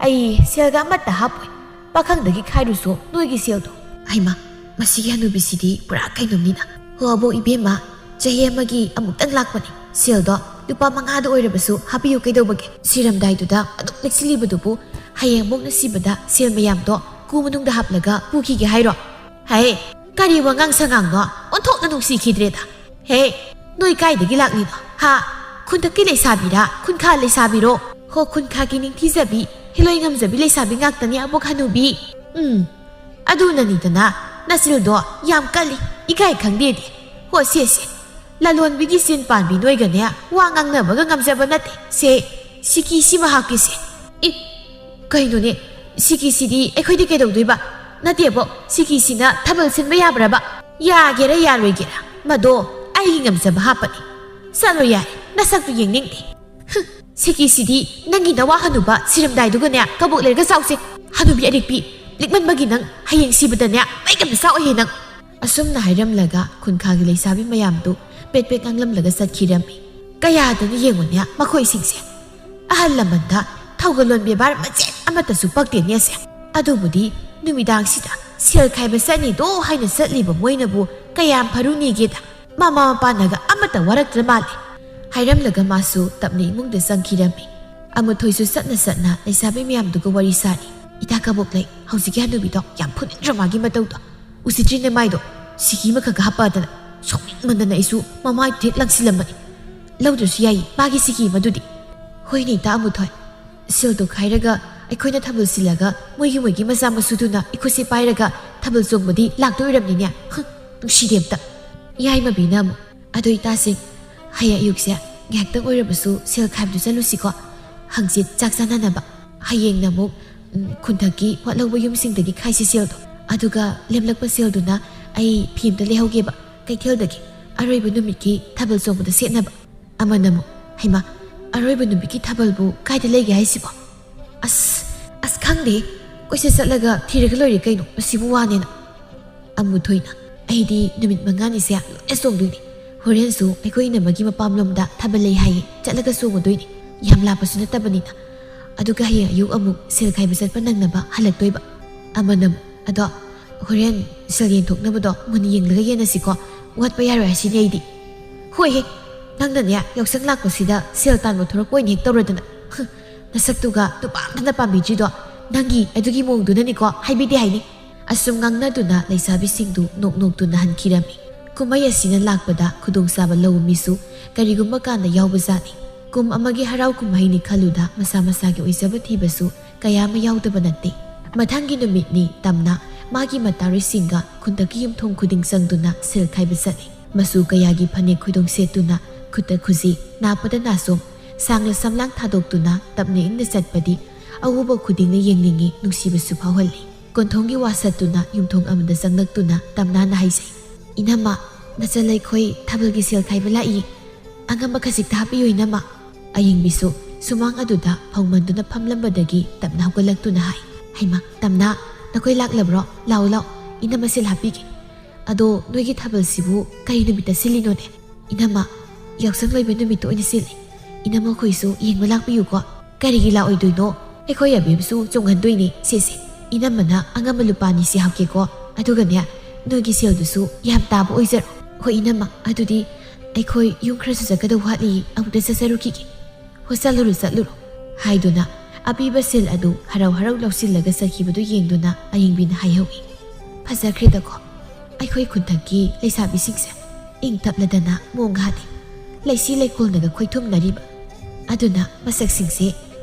ꯑꯩ ꯁꯦꯜꯒ ꯑꯃꯠꯇ ꯍꯥꯞꯄꯣꯏ꯫ ꯄꯥꯈꯪꯗꯒꯤ ꯈꯥꯏꯔꯨꯁꯣ ꯅꯣꯏꯒꯤ ꯁꯦꯜꯗꯣ꯫" ꯍꯩꯃꯥ, ꯃꯁꯤꯒꯤ ꯍꯅꯨꯕꯤꯁꯤꯗꯤ ꯄꯨꯔꯥ ꯀꯩꯅꯣꯝꯅꯤꯅ꯫ "ꯍꯣ ꯑꯕꯣꯛ, ꯏꯕꯦꯝꯃ, ꯆꯍꯤ ꯑꯃꯒꯤ ꯑꯃꯨꯛꯇꯪ ꯂꯥꯛꯄꯅꯤ꯫ ꯁꯦꯜꯗꯣ ꯂꯨꯄꯥ ꯃꯉꯥꯗ ꯑꯣꯏꯔꯕꯁꯨ ꯍꯥꯞꯄꯤꯌꯨ ꯀꯩꯗꯧꯕꯒꯦ? ꯁꯤꯔꯝꯗꯥꯏꯗꯨꯗ ꯑꯗꯨꯛ ꯂꯤꯛꯁꯤꯜꯂꯤꯕꯗꯨꯕꯨ ꯍꯌꯦꯡ ꯑꯃꯨꯛ ꯅꯁꯤꯕꯗ ꯁꯦꯜ ꯃꯌꯥꯝꯗꯣ ꯀꯨ ꯃꯅꯨꯡꯗ ꯍꯥꯞꯂꯒ ꯄꯨꯈꯤꯒꯦ ꯍꯥꯏꯔꯣ?" "ꯍꯥꯏ, ꯀꯔꯤ ꯋꯥꯉꯥꯡ ꯁꯉꯥꯡꯅꯣ? ꯑꯣꯟꯊꯣꯛꯅ ꯅꯨꯡꯁꯤꯈꯤꯗ꯭ꯔꯦꯗ꯫ ꯍꯦ, ꯅꯣꯏ ꯀꯥꯏꯗꯒꯤ ꯂꯥꯛꯂꯤꯅꯣ? ꯍꯥ? ꯈꯨꯟꯊꯛꯀꯤ ꯂꯩꯁꯥꯕꯤꯔꯥ, ꯈꯨꯟꯈꯥ ꯂꯩꯁꯥꯕꯤꯔꯣ? ꯍꯣ, ꯈꯨꯟꯈꯥꯒꯤ ꯅꯤꯡꯊꯤꯖꯕꯤ, ꯍꯤꯂꯣꯏ ꯉꯝꯖꯕꯤ ꯂꯩꯁꯥꯕꯤ ꯉꯥꯛꯇꯅꯤ ꯑꯕꯣꯛ ꯍꯅꯨꯕꯤ꯫ ꯎꯝ, ꯑꯗꯨꯅꯅꯤꯗꯅ ꯅꯆꯤꯜꯗꯣ ꯌꯥꯝ ꯀꯜꯂꯤ, ꯏꯀꯥꯏ ꯈꯪꯗꯦꯗꯤ꯫ ꯍꯣ, ꯁꯦ, ꯁꯦ, ꯂꯂꯣꯟꯕꯤꯒꯤ ꯆꯤꯟ ꯄꯥꯟꯕꯤ ꯅꯣꯏꯒꯅꯦ ꯋꯥ ꯉꯥꯡꯅꯕꯒ ꯉꯝꯖꯕ ꯅꯠꯇꯦ꯫ ꯁꯦ, ꯁꯤꯀꯤꯁꯤ ꯃꯍꯥꯛꯀꯤꯁꯦ꯫ ꯏ, ꯀꯩꯅꯣꯅꯦ, ꯁꯤꯀꯤꯁꯤꯗꯤ ꯑꯩꯈꯣꯏꯗꯤ ꯀꯩꯗꯧꯗꯣꯏꯕ? ꯅꯠꯇꯦꯕꯣ, ꯁꯤꯀꯤꯁꯤꯅ ꯊꯥꯕꯜ ꯁꯤꯟꯕ ꯌꯥꯕ꯭ꯔꯕ? ꯌꯥꯒꯦꯔꯥ ꯌꯥꯔꯣꯏꯒꯦꯔꯥ, ꯃꯗꯣ ꯑꯩꯒꯤ ꯉꯝꯖꯕ ꯍꯥꯞꯄꯅꯤ꯫ ꯆꯠꯂꯣ ꯌꯥꯔꯦ, ꯅꯁꯛꯇꯨ ꯌꯦꯡꯅꯤꯡꯗꯦ꯫ ꯍꯨꯝ, ꯁꯤꯀꯤꯁꯤꯗꯤ ꯅꯪꯒꯤ ꯅꯋꯥ ꯍꯅꯨꯕ ꯁꯤꯔꯝꯗꯥꯏꯗꯨꯒꯅꯦ ꯀꯕꯣꯛ ꯂꯩꯔꯒ ꯆꯥꯎꯁꯦ꯫ ꯍꯅꯨꯕꯤ ꯑꯔꯤꯛꯄꯤ, ꯂꯤꯛꯃꯟꯕꯒꯤ ꯅꯪ ꯍꯌꯦꯡ ꯁꯤꯕꯗꯅꯦ ꯃꯩꯒ ꯃꯆꯥ ꯑꯣꯏꯍꯦ ꯅꯪ꯫ ꯑꯁꯨꯝꯅ ꯍꯥꯏꯔꯝꯂꯒ ꯈꯨꯟꯈꯥꯒꯤ ꯂꯩꯁꯥꯕꯤ ꯃꯌꯥꯝꯗꯨ ꯄꯦꯠ ꯄꯦꯠ ꯉꯥꯡꯂꯝꯂꯒ ꯆꯠꯈꯤꯔꯝꯃꯤ꯫ ꯀꯌꯥꯗꯅ ꯌꯦꯡꯉꯨꯅꯦ ꯃꯈꯣꯏꯁꯤꯡꯁꯦ꯫ ꯑꯍꯜ ꯂꯃꯟꯗ ꯊꯧꯒꯜꯂꯣꯟ ꯕꯦꯕꯥꯔ ꯃꯆꯦꯠ ꯑꯃꯠꯇꯁꯨ ꯄꯛꯇꯦꯅꯦꯁꯦ꯫ ꯑꯗꯨꯕꯨꯗꯤ ꯅꯨꯃꯤꯗꯥꯡꯁꯤꯗ ꯁꯦꯜ ꯈꯥꯏꯕ ꯆꯠꯅꯤꯗꯣ ꯍꯥꯏꯅ ꯆꯠꯂꯤꯕ ꯃꯣꯏꯅꯕꯨ ꯀꯌꯥꯝ ꯐꯔꯨꯅꯤꯒꯦꯗ꯫ ꯃꯃꯥ ꯃꯄꯥꯅꯒ ꯑꯃꯠꯇ ꯋꯥꯔꯛꯇ꯭ꯔ ꯃꯥꯜꯂꯦ꯫ ꯍꯥꯏꯔꯝꯂꯒ ꯃꯥꯁꯨ ꯇꯞꯅ ꯏꯃꯨꯡꯗ ꯆꯪꯈꯤꯔꯝꯃꯤ꯫ ꯑꯃꯨꯊꯣꯏꯁꯨ ꯆꯠꯅ ꯆꯠꯅ ꯂꯩꯁꯥꯕꯤ ꯃꯌꯥꯝꯗꯨꯒ ꯋꯥꯔꯤ ꯁꯥꯔꯤ꯫ "ꯏꯇꯥ ꯀꯕꯣꯛꯂꯩ, ꯍꯧꯖꯤꯛꯀꯤ ꯍꯅꯨꯕꯤꯗꯣ ꯌꯥꯝ ꯐꯨꯅꯤꯡꯗ꯭ꯔꯣ ꯃꯥꯒꯤ ꯃꯇꯧꯗꯣ? ꯎꯁꯤꯇ꯭ꯔꯤꯅꯦ ꯃꯥꯏꯗꯣ, ꯁꯤꯀꯤ ꯑꯃꯈꯛꯀ ꯍꯥꯞꯄꯗꯅ꯫ ꯁꯥꯎꯅꯤꯡꯃꯟꯗꯅ ꯑꯩꯁꯨ ꯃꯃꯥꯏ ꯍꯦꯛ ꯂꯪꯁꯤꯜꯂꯝꯕꯅꯤ꯫ ꯂꯧꯗ꯭ꯔꯁꯨ ꯌꯥꯏꯌꯦ ꯃꯥꯒꯤ ꯁꯤꯀꯤ ꯑꯃꯗꯨꯗꯤ꯫ ꯍꯣꯏꯅꯦ ꯏꯇꯥ ꯑꯃꯨꯊꯣꯏ, ꯁꯦꯜꯗꯣ ꯈꯥꯏꯔꯒ ꯑꯩꯈꯣꯏꯅ ꯊꯥꯕꯜ ꯁꯤꯜꯂꯒ ꯃꯣꯏꯒꯤ ꯃꯣꯏꯒꯤ ꯃꯆꯥ ꯃꯁꯨꯗꯨꯅ ꯏꯈꯨꯠꯁꯦ ꯄꯥꯏꯔꯒ ꯊꯥꯕꯜ ꯆꯣꯡꯕꯗꯤ ꯂꯥꯛꯇꯣꯏ ꯑꯣꯏꯔꯝꯅꯤꯅꯦ꯫ ꯍꯨꯝ, ꯅꯨꯡꯁꯤꯗꯦ ꯑꯝꯇ"꯫ ꯌꯥꯏꯃꯕꯤꯅ ꯑꯃꯨꯛ, "ꯑꯗꯣ ꯏꯇꯥꯁꯤꯡ, ꯍꯌꯦꯡ ꯑꯌꯨꯛꯁꯦ ꯉꯥꯏꯍꯥꯛꯇꯪ ꯑꯣꯏꯔꯕꯁꯨ ꯁꯦꯜ ꯈꯥꯏꯕꯗꯨ ꯆꯠꯂꯨꯁꯤꯀꯣ꯫ ꯍꯪꯆꯤꯠ ꯆꯥꯛ ꯆꯥꯅꯅꯕ꯫ ꯍꯌꯦꯡꯅ ꯑꯃꯨꯛ, ꯎꯝ, ꯈꯨꯟꯊꯛꯀꯤ ꯋꯥꯠꯍꯧꯕ ꯌꯨꯝꯁꯤꯡꯗꯒꯤ ꯈꯥꯏꯁꯤ ꯁꯦꯜꯗꯣ꯫ ꯑꯗꯨꯒ ꯂꯦꯝꯂꯛꯄ ꯁꯦꯜꯗꯨꯅ ꯑꯩ ꯐꯤ ꯑꯝꯇ ꯂꯩꯍꯧꯒꯦꯕ ꯀꯩꯊꯦꯜꯗꯒꯤ, ꯑꯔꯣꯏꯕ ꯅꯨꯃꯤꯠꯀꯤ ꯊꯥꯕꯜ ꯆꯣꯡꯕꯗ ꯁꯦꯠꯅꯕ"꯫ ꯑꯃꯅ ꯑꯃꯨꯛ, "ꯍꯩꯃꯥ, ꯑꯔꯣꯏꯕ ꯅꯨꯃꯤꯠꯀꯤ ꯊꯥꯕꯜꯕꯨ ꯀꯥꯏꯗ ꯂꯩꯒꯦ ꯍꯥꯏꯁꯤꯕꯣ? ꯑꯁ, ꯑꯁ, ꯈꯪꯗꯦ, ꯀꯣꯏꯆꯠ ꯆꯠꯂꯒ ꯊꯤꯔꯒ ꯂꯣꯏꯔꯦ ꯀꯩꯅꯣ, ꯃꯁꯤꯕꯨ ꯋꯥꯅꯦꯅ"꯫ ꯑꯃꯨꯊꯣꯏꯅ, "ꯑꯩꯗꯤ ꯅꯨꯃꯤꯠ ꯃꯉꯥꯅꯤꯁꯦ ꯂꯣꯏꯅ ꯆꯣꯡꯗꯣꯏꯅꯦ꯫ ꯍꯣꯔꯦꯟꯁꯨ ꯑꯩꯈꯣꯏ ꯏꯅꯝꯃꯒꯤ ꯃꯄꯥꯝꯂꯣꯝꯗ ꯊꯥꯕꯜ ꯂꯩ ꯍꯥꯏꯌꯦ, ꯆꯠꯂꯒ ꯆꯣꯡꯉꯨꯗꯣꯏꯅꯦ꯫ ꯌꯥꯝ ꯂꯥꯞꯄꯁꯨ ꯅꯠꯇꯕꯅꯤꯅ꯫ ꯑꯗꯨꯒ ꯍꯌꯦꯡ ꯑꯌꯨꯛ ꯑꯃꯨꯛ ꯁꯦꯜ ꯈꯥꯏꯕ ꯆꯠꯄ ꯅꯪꯅꯕ ꯍꯜꯂꯛꯇꯣꯏꯕ"꯫ ꯑꯃꯅ ꯑꯃꯨꯛ, "ꯑꯗꯣ ꯍꯣꯔꯦꯟ ꯁꯦꯜ ꯌꯦꯟꯊꯣꯛꯅꯕꯗꯣ ꯃꯨꯟꯅ ꯌꯦꯡꯂꯒ ꯌꯦꯟꯅꯁꯤꯀꯣ, ꯋꯥꯠꯄ ꯌꯥꯔꯣꯏ ꯍꯥꯏꯁꯤꯅꯤ ꯑꯩꯗꯤ"꯫ "ꯍꯣꯏꯍꯦ, ꯅꯪꯅꯅꯦ ꯌꯥꯎꯁꯪ ꯂꯥꯛꯄꯁꯤꯗ ꯁꯦꯜ ꯇꯥꯟꯕ ꯊꯣꯔꯛꯄ ꯑꯣꯏꯅ ꯍꯦꯛ ꯇꯧꯔꯗꯅ꯫ ꯍꯨꯝ, ꯅꯁꯛꯇꯨꯒ ꯅꯨꯄꯥ ꯑꯝꯇꯅ ꯄꯥꯝꯕꯤꯗ꯭ꯔꯤꯗꯣ ꯅꯪꯒꯤ ꯑꯗꯨꯒꯤ ꯃꯑꯣꯡꯗꯨꯅꯅꯤꯀꯣ, ꯍꯥꯏꯕꯤꯗꯦ ꯍꯥꯏꯅꯤ"꯫ ꯑꯁꯨꯝ ꯉꯥꯡꯅꯗꯨꯅ ꯂꯩꯁꯥꯕꯤꯁꯤꯡꯗꯨ ꯅꯣꯛ ꯅꯣꯛꯇꯨꯅ ꯍꯟꯈꯤꯔꯝꯃꯤ꯫ ꯀꯨꯝꯍꯩ ꯑꯁꯤꯅ ꯂꯥꯛꯄꯗ ꯈꯨꯗꯣꯡꯆꯥꯕ ꯂꯧꯕ ꯃꯤꯁꯨ ꯀꯔꯤꯒꯨꯝꯕ ꯀꯥꯟꯗ ꯌꯥꯎꯕꯖꯥꯠꯅꯤ꯫ ꯀꯨꯝ ꯑꯃꯒꯤ ꯍꯔꯥꯎ ꯀꯨꯝꯍꯩꯅꯤ ꯈꯜꯂꯨꯗ ꯃꯁꯥ ꯃꯁꯥꯒꯤ ꯑꯣꯏꯖꯕ ꯊꯤꯕꯁꯨ ꯀꯌꯥ ꯑꯃ ꯌꯥꯎꯗꯕ ꯅꯠꯇꯦ꯫ ꯃꯊꯪꯒꯤ ꯅꯨꯃꯤꯠꯅꯤ ꯇꯝꯅ ꯃꯥꯒꯤ ꯃꯇꯥꯔꯣꯏꯁꯤꯡꯒ ꯈꯨꯟꯗꯛꯀꯤ ꯌꯨꯝꯊꯣꯡ ꯈꯨꯗꯤꯡ ꯆꯪꯗꯨꯅ ꯁꯦꯜ ꯈꯥꯏꯕ ꯆꯠꯂꯤ꯫ ꯃꯆꯨ ꯀꯌꯥꯒꯤ ꯐꯅꯦꯛ ꯈꯣꯏꯗꯣꯡ ꯁꯦꯠꯇꯨꯅ ꯈꯨꯠꯇ ꯈꯨꯖꯤ, ꯅꯥꯄꯗ ꯅꯥꯆꯣꯝ, ꯁꯥꯡꯂ ꯁꯝꯂꯥꯡ ꯊꯥꯗꯣꯛꯇꯨꯅ ꯇꯞꯅ ꯏꯪꯅ ꯆꯠꯄꯗꯤ ꯑꯎꯕ ꯈꯨꯗꯤꯡꯅ ꯌꯦꯡꯅꯤꯡꯉꯤ, ꯅꯨꯡꯁꯤꯕꯁꯨ ꯐꯥꯎꯍꯜꯂꯤ꯫ ꯀꯣꯟꯊꯣꯡꯒꯤ ꯋꯥꯁꯠꯇꯨꯅ ꯌꯨꯝꯊꯣꯡ ꯑꯃꯗ ꯆꯪꯂꯛꯇꯨꯅ ꯇꯝꯅꯥꯅ ꯍꯥꯏꯖꯩ, "ꯏꯅꯝꯃ, ꯅꯆꯜ ꯑꯩꯈꯣꯏ ꯊꯥꯕꯜꯒꯤ ꯁꯦꯜ ꯈꯥꯏꯕ ꯂꯥꯛꯏ꯫ ꯑꯉꯝꯕ ꯈꯖꯤꯛꯇ ꯍꯥꯞꯄꯤꯌꯨ ꯏꯅꯝꯃ"꯫ ꯑꯌꯦꯡꯕꯤꯁꯨ ꯁꯨꯃꯥꯡ ꯑꯗꯨꯗ ꯐꯧꯃꯟꯗꯨꯅ ꯐꯝꯂꯝꯕꯗꯒꯤ ꯇꯞꯅ ꯍꯧꯒꯠꯂꯛꯇꯨꯅ ꯍꯥꯏ, "ꯍꯩꯃꯥ, ꯇꯝꯅꯥ, ꯅꯈꯣꯏ ꯂꯥꯛꯂꯕ꯭ꯔꯣ? ꯂꯥꯛꯑꯣ, ꯂꯥꯛꯑꯣ, ꯏꯅꯝꯃ ꯁꯦꯜ ꯍꯥꯞꯄꯤꯒꯦ꯫ ꯑꯗꯣ ꯅꯣꯏꯒꯤ ꯊꯥꯕꯜꯁꯤꯕꯨ ꯀꯔꯤ ꯅꯨꯃꯤꯠꯇ ꯁꯤꯜꯂꯤꯅꯣꯅꯦ?" "ꯏꯅꯝꯃ, ꯌꯥꯎꯁꯪ ꯂꯣꯏꯕ ꯅꯨꯃꯤꯠꯇ ꯑꯣꯏꯅ ꯁꯤꯜꯂꯤ꯫ ꯏꯅꯝꯃ ꯈꯣꯏꯁꯨ ꯌꯦꯡꯕ ꯂꯥꯛꯄꯤꯌꯨꯀꯣ"꯫ "ꯀꯔꯤꯒꯤ ꯂꯥꯛꯑꯣꯏꯗꯣꯏꯅꯣ? ꯑꯩꯈꯣꯏ ꯑꯕꯦꯝꯁꯨ ꯆꯣꯡꯍꯟꯗꯣꯏꯅꯦ꯫ ꯁꯦ, ꯁꯦ, "ꯏꯅꯝꯃꯅ ꯑꯉꯝꯕ ꯂꯨꯄꯥ ꯑꯅꯤꯁꯤ ꯍꯥꯞꯀꯦꯀꯣ, ꯑꯗꯨꯒꯅꯦ, ꯅꯣꯏꯒꯤ ꯁꯦꯜꯗꯨꯁꯨ ꯌꯥꯝ ꯇꯥꯕ ꯑꯣꯏꯖꯔꯣ꯫ ꯍꯣꯏ ꯏꯅꯝꯃ, ꯑꯗꯨꯗꯤ ꯑꯩꯈꯣꯏ ꯌꯨꯝ ꯈꯔꯁꯨ ꯆꯠꯀꯗꯧ ꯋꯥꯠꯂꯤ, ꯑꯃꯨꯛꯇ ꯆꯠꯆꯔꯨꯈꯤꯒꯦ꯫ ꯍꯣ, ꯆꯠꯂꯨꯔꯣ, ꯆꯠꯂꯨꯔꯣ" ꯍꯥꯏꯗꯨꯅ ꯑꯄꯤꯕ ꯁꯦꯜ ꯑꯗꯨ ꯍꯔꯥꯎ ꯍꯔꯥꯎ ꯂꯧꯁꯤꯜꯂꯒ ꯆꯠꯈꯤꯕꯗꯨ ꯌꯦꯡꯗꯨꯅ ꯑꯌꯤꯡꯕꯤꯅ ꯍꯥꯏꯍꯧꯏ꯫ "ꯐꯖꯈ꯭ꯔꯦꯗꯀꯣ, ꯑꯩꯈꯣꯏ ꯈꯨꯟꯊꯛꯀꯤ ꯂꯩꯁꯥꯕꯤꯁꯤꯡꯁꯦ ꯏꯪ ꯇꯞꯂꯗꯅ ꯃꯑꯣꯡ ꯍꯥꯠꯂꯤ꯫ ꯂꯩꯁꯤ ꯂꯩꯀꯣꯜꯅꯒ ꯈꯣꯏꯊꯨꯝꯅꯔꯤꯕ꯫ ꯑꯗꯨꯅ ꯃꯁꯛꯁꯤꯡꯁꯦ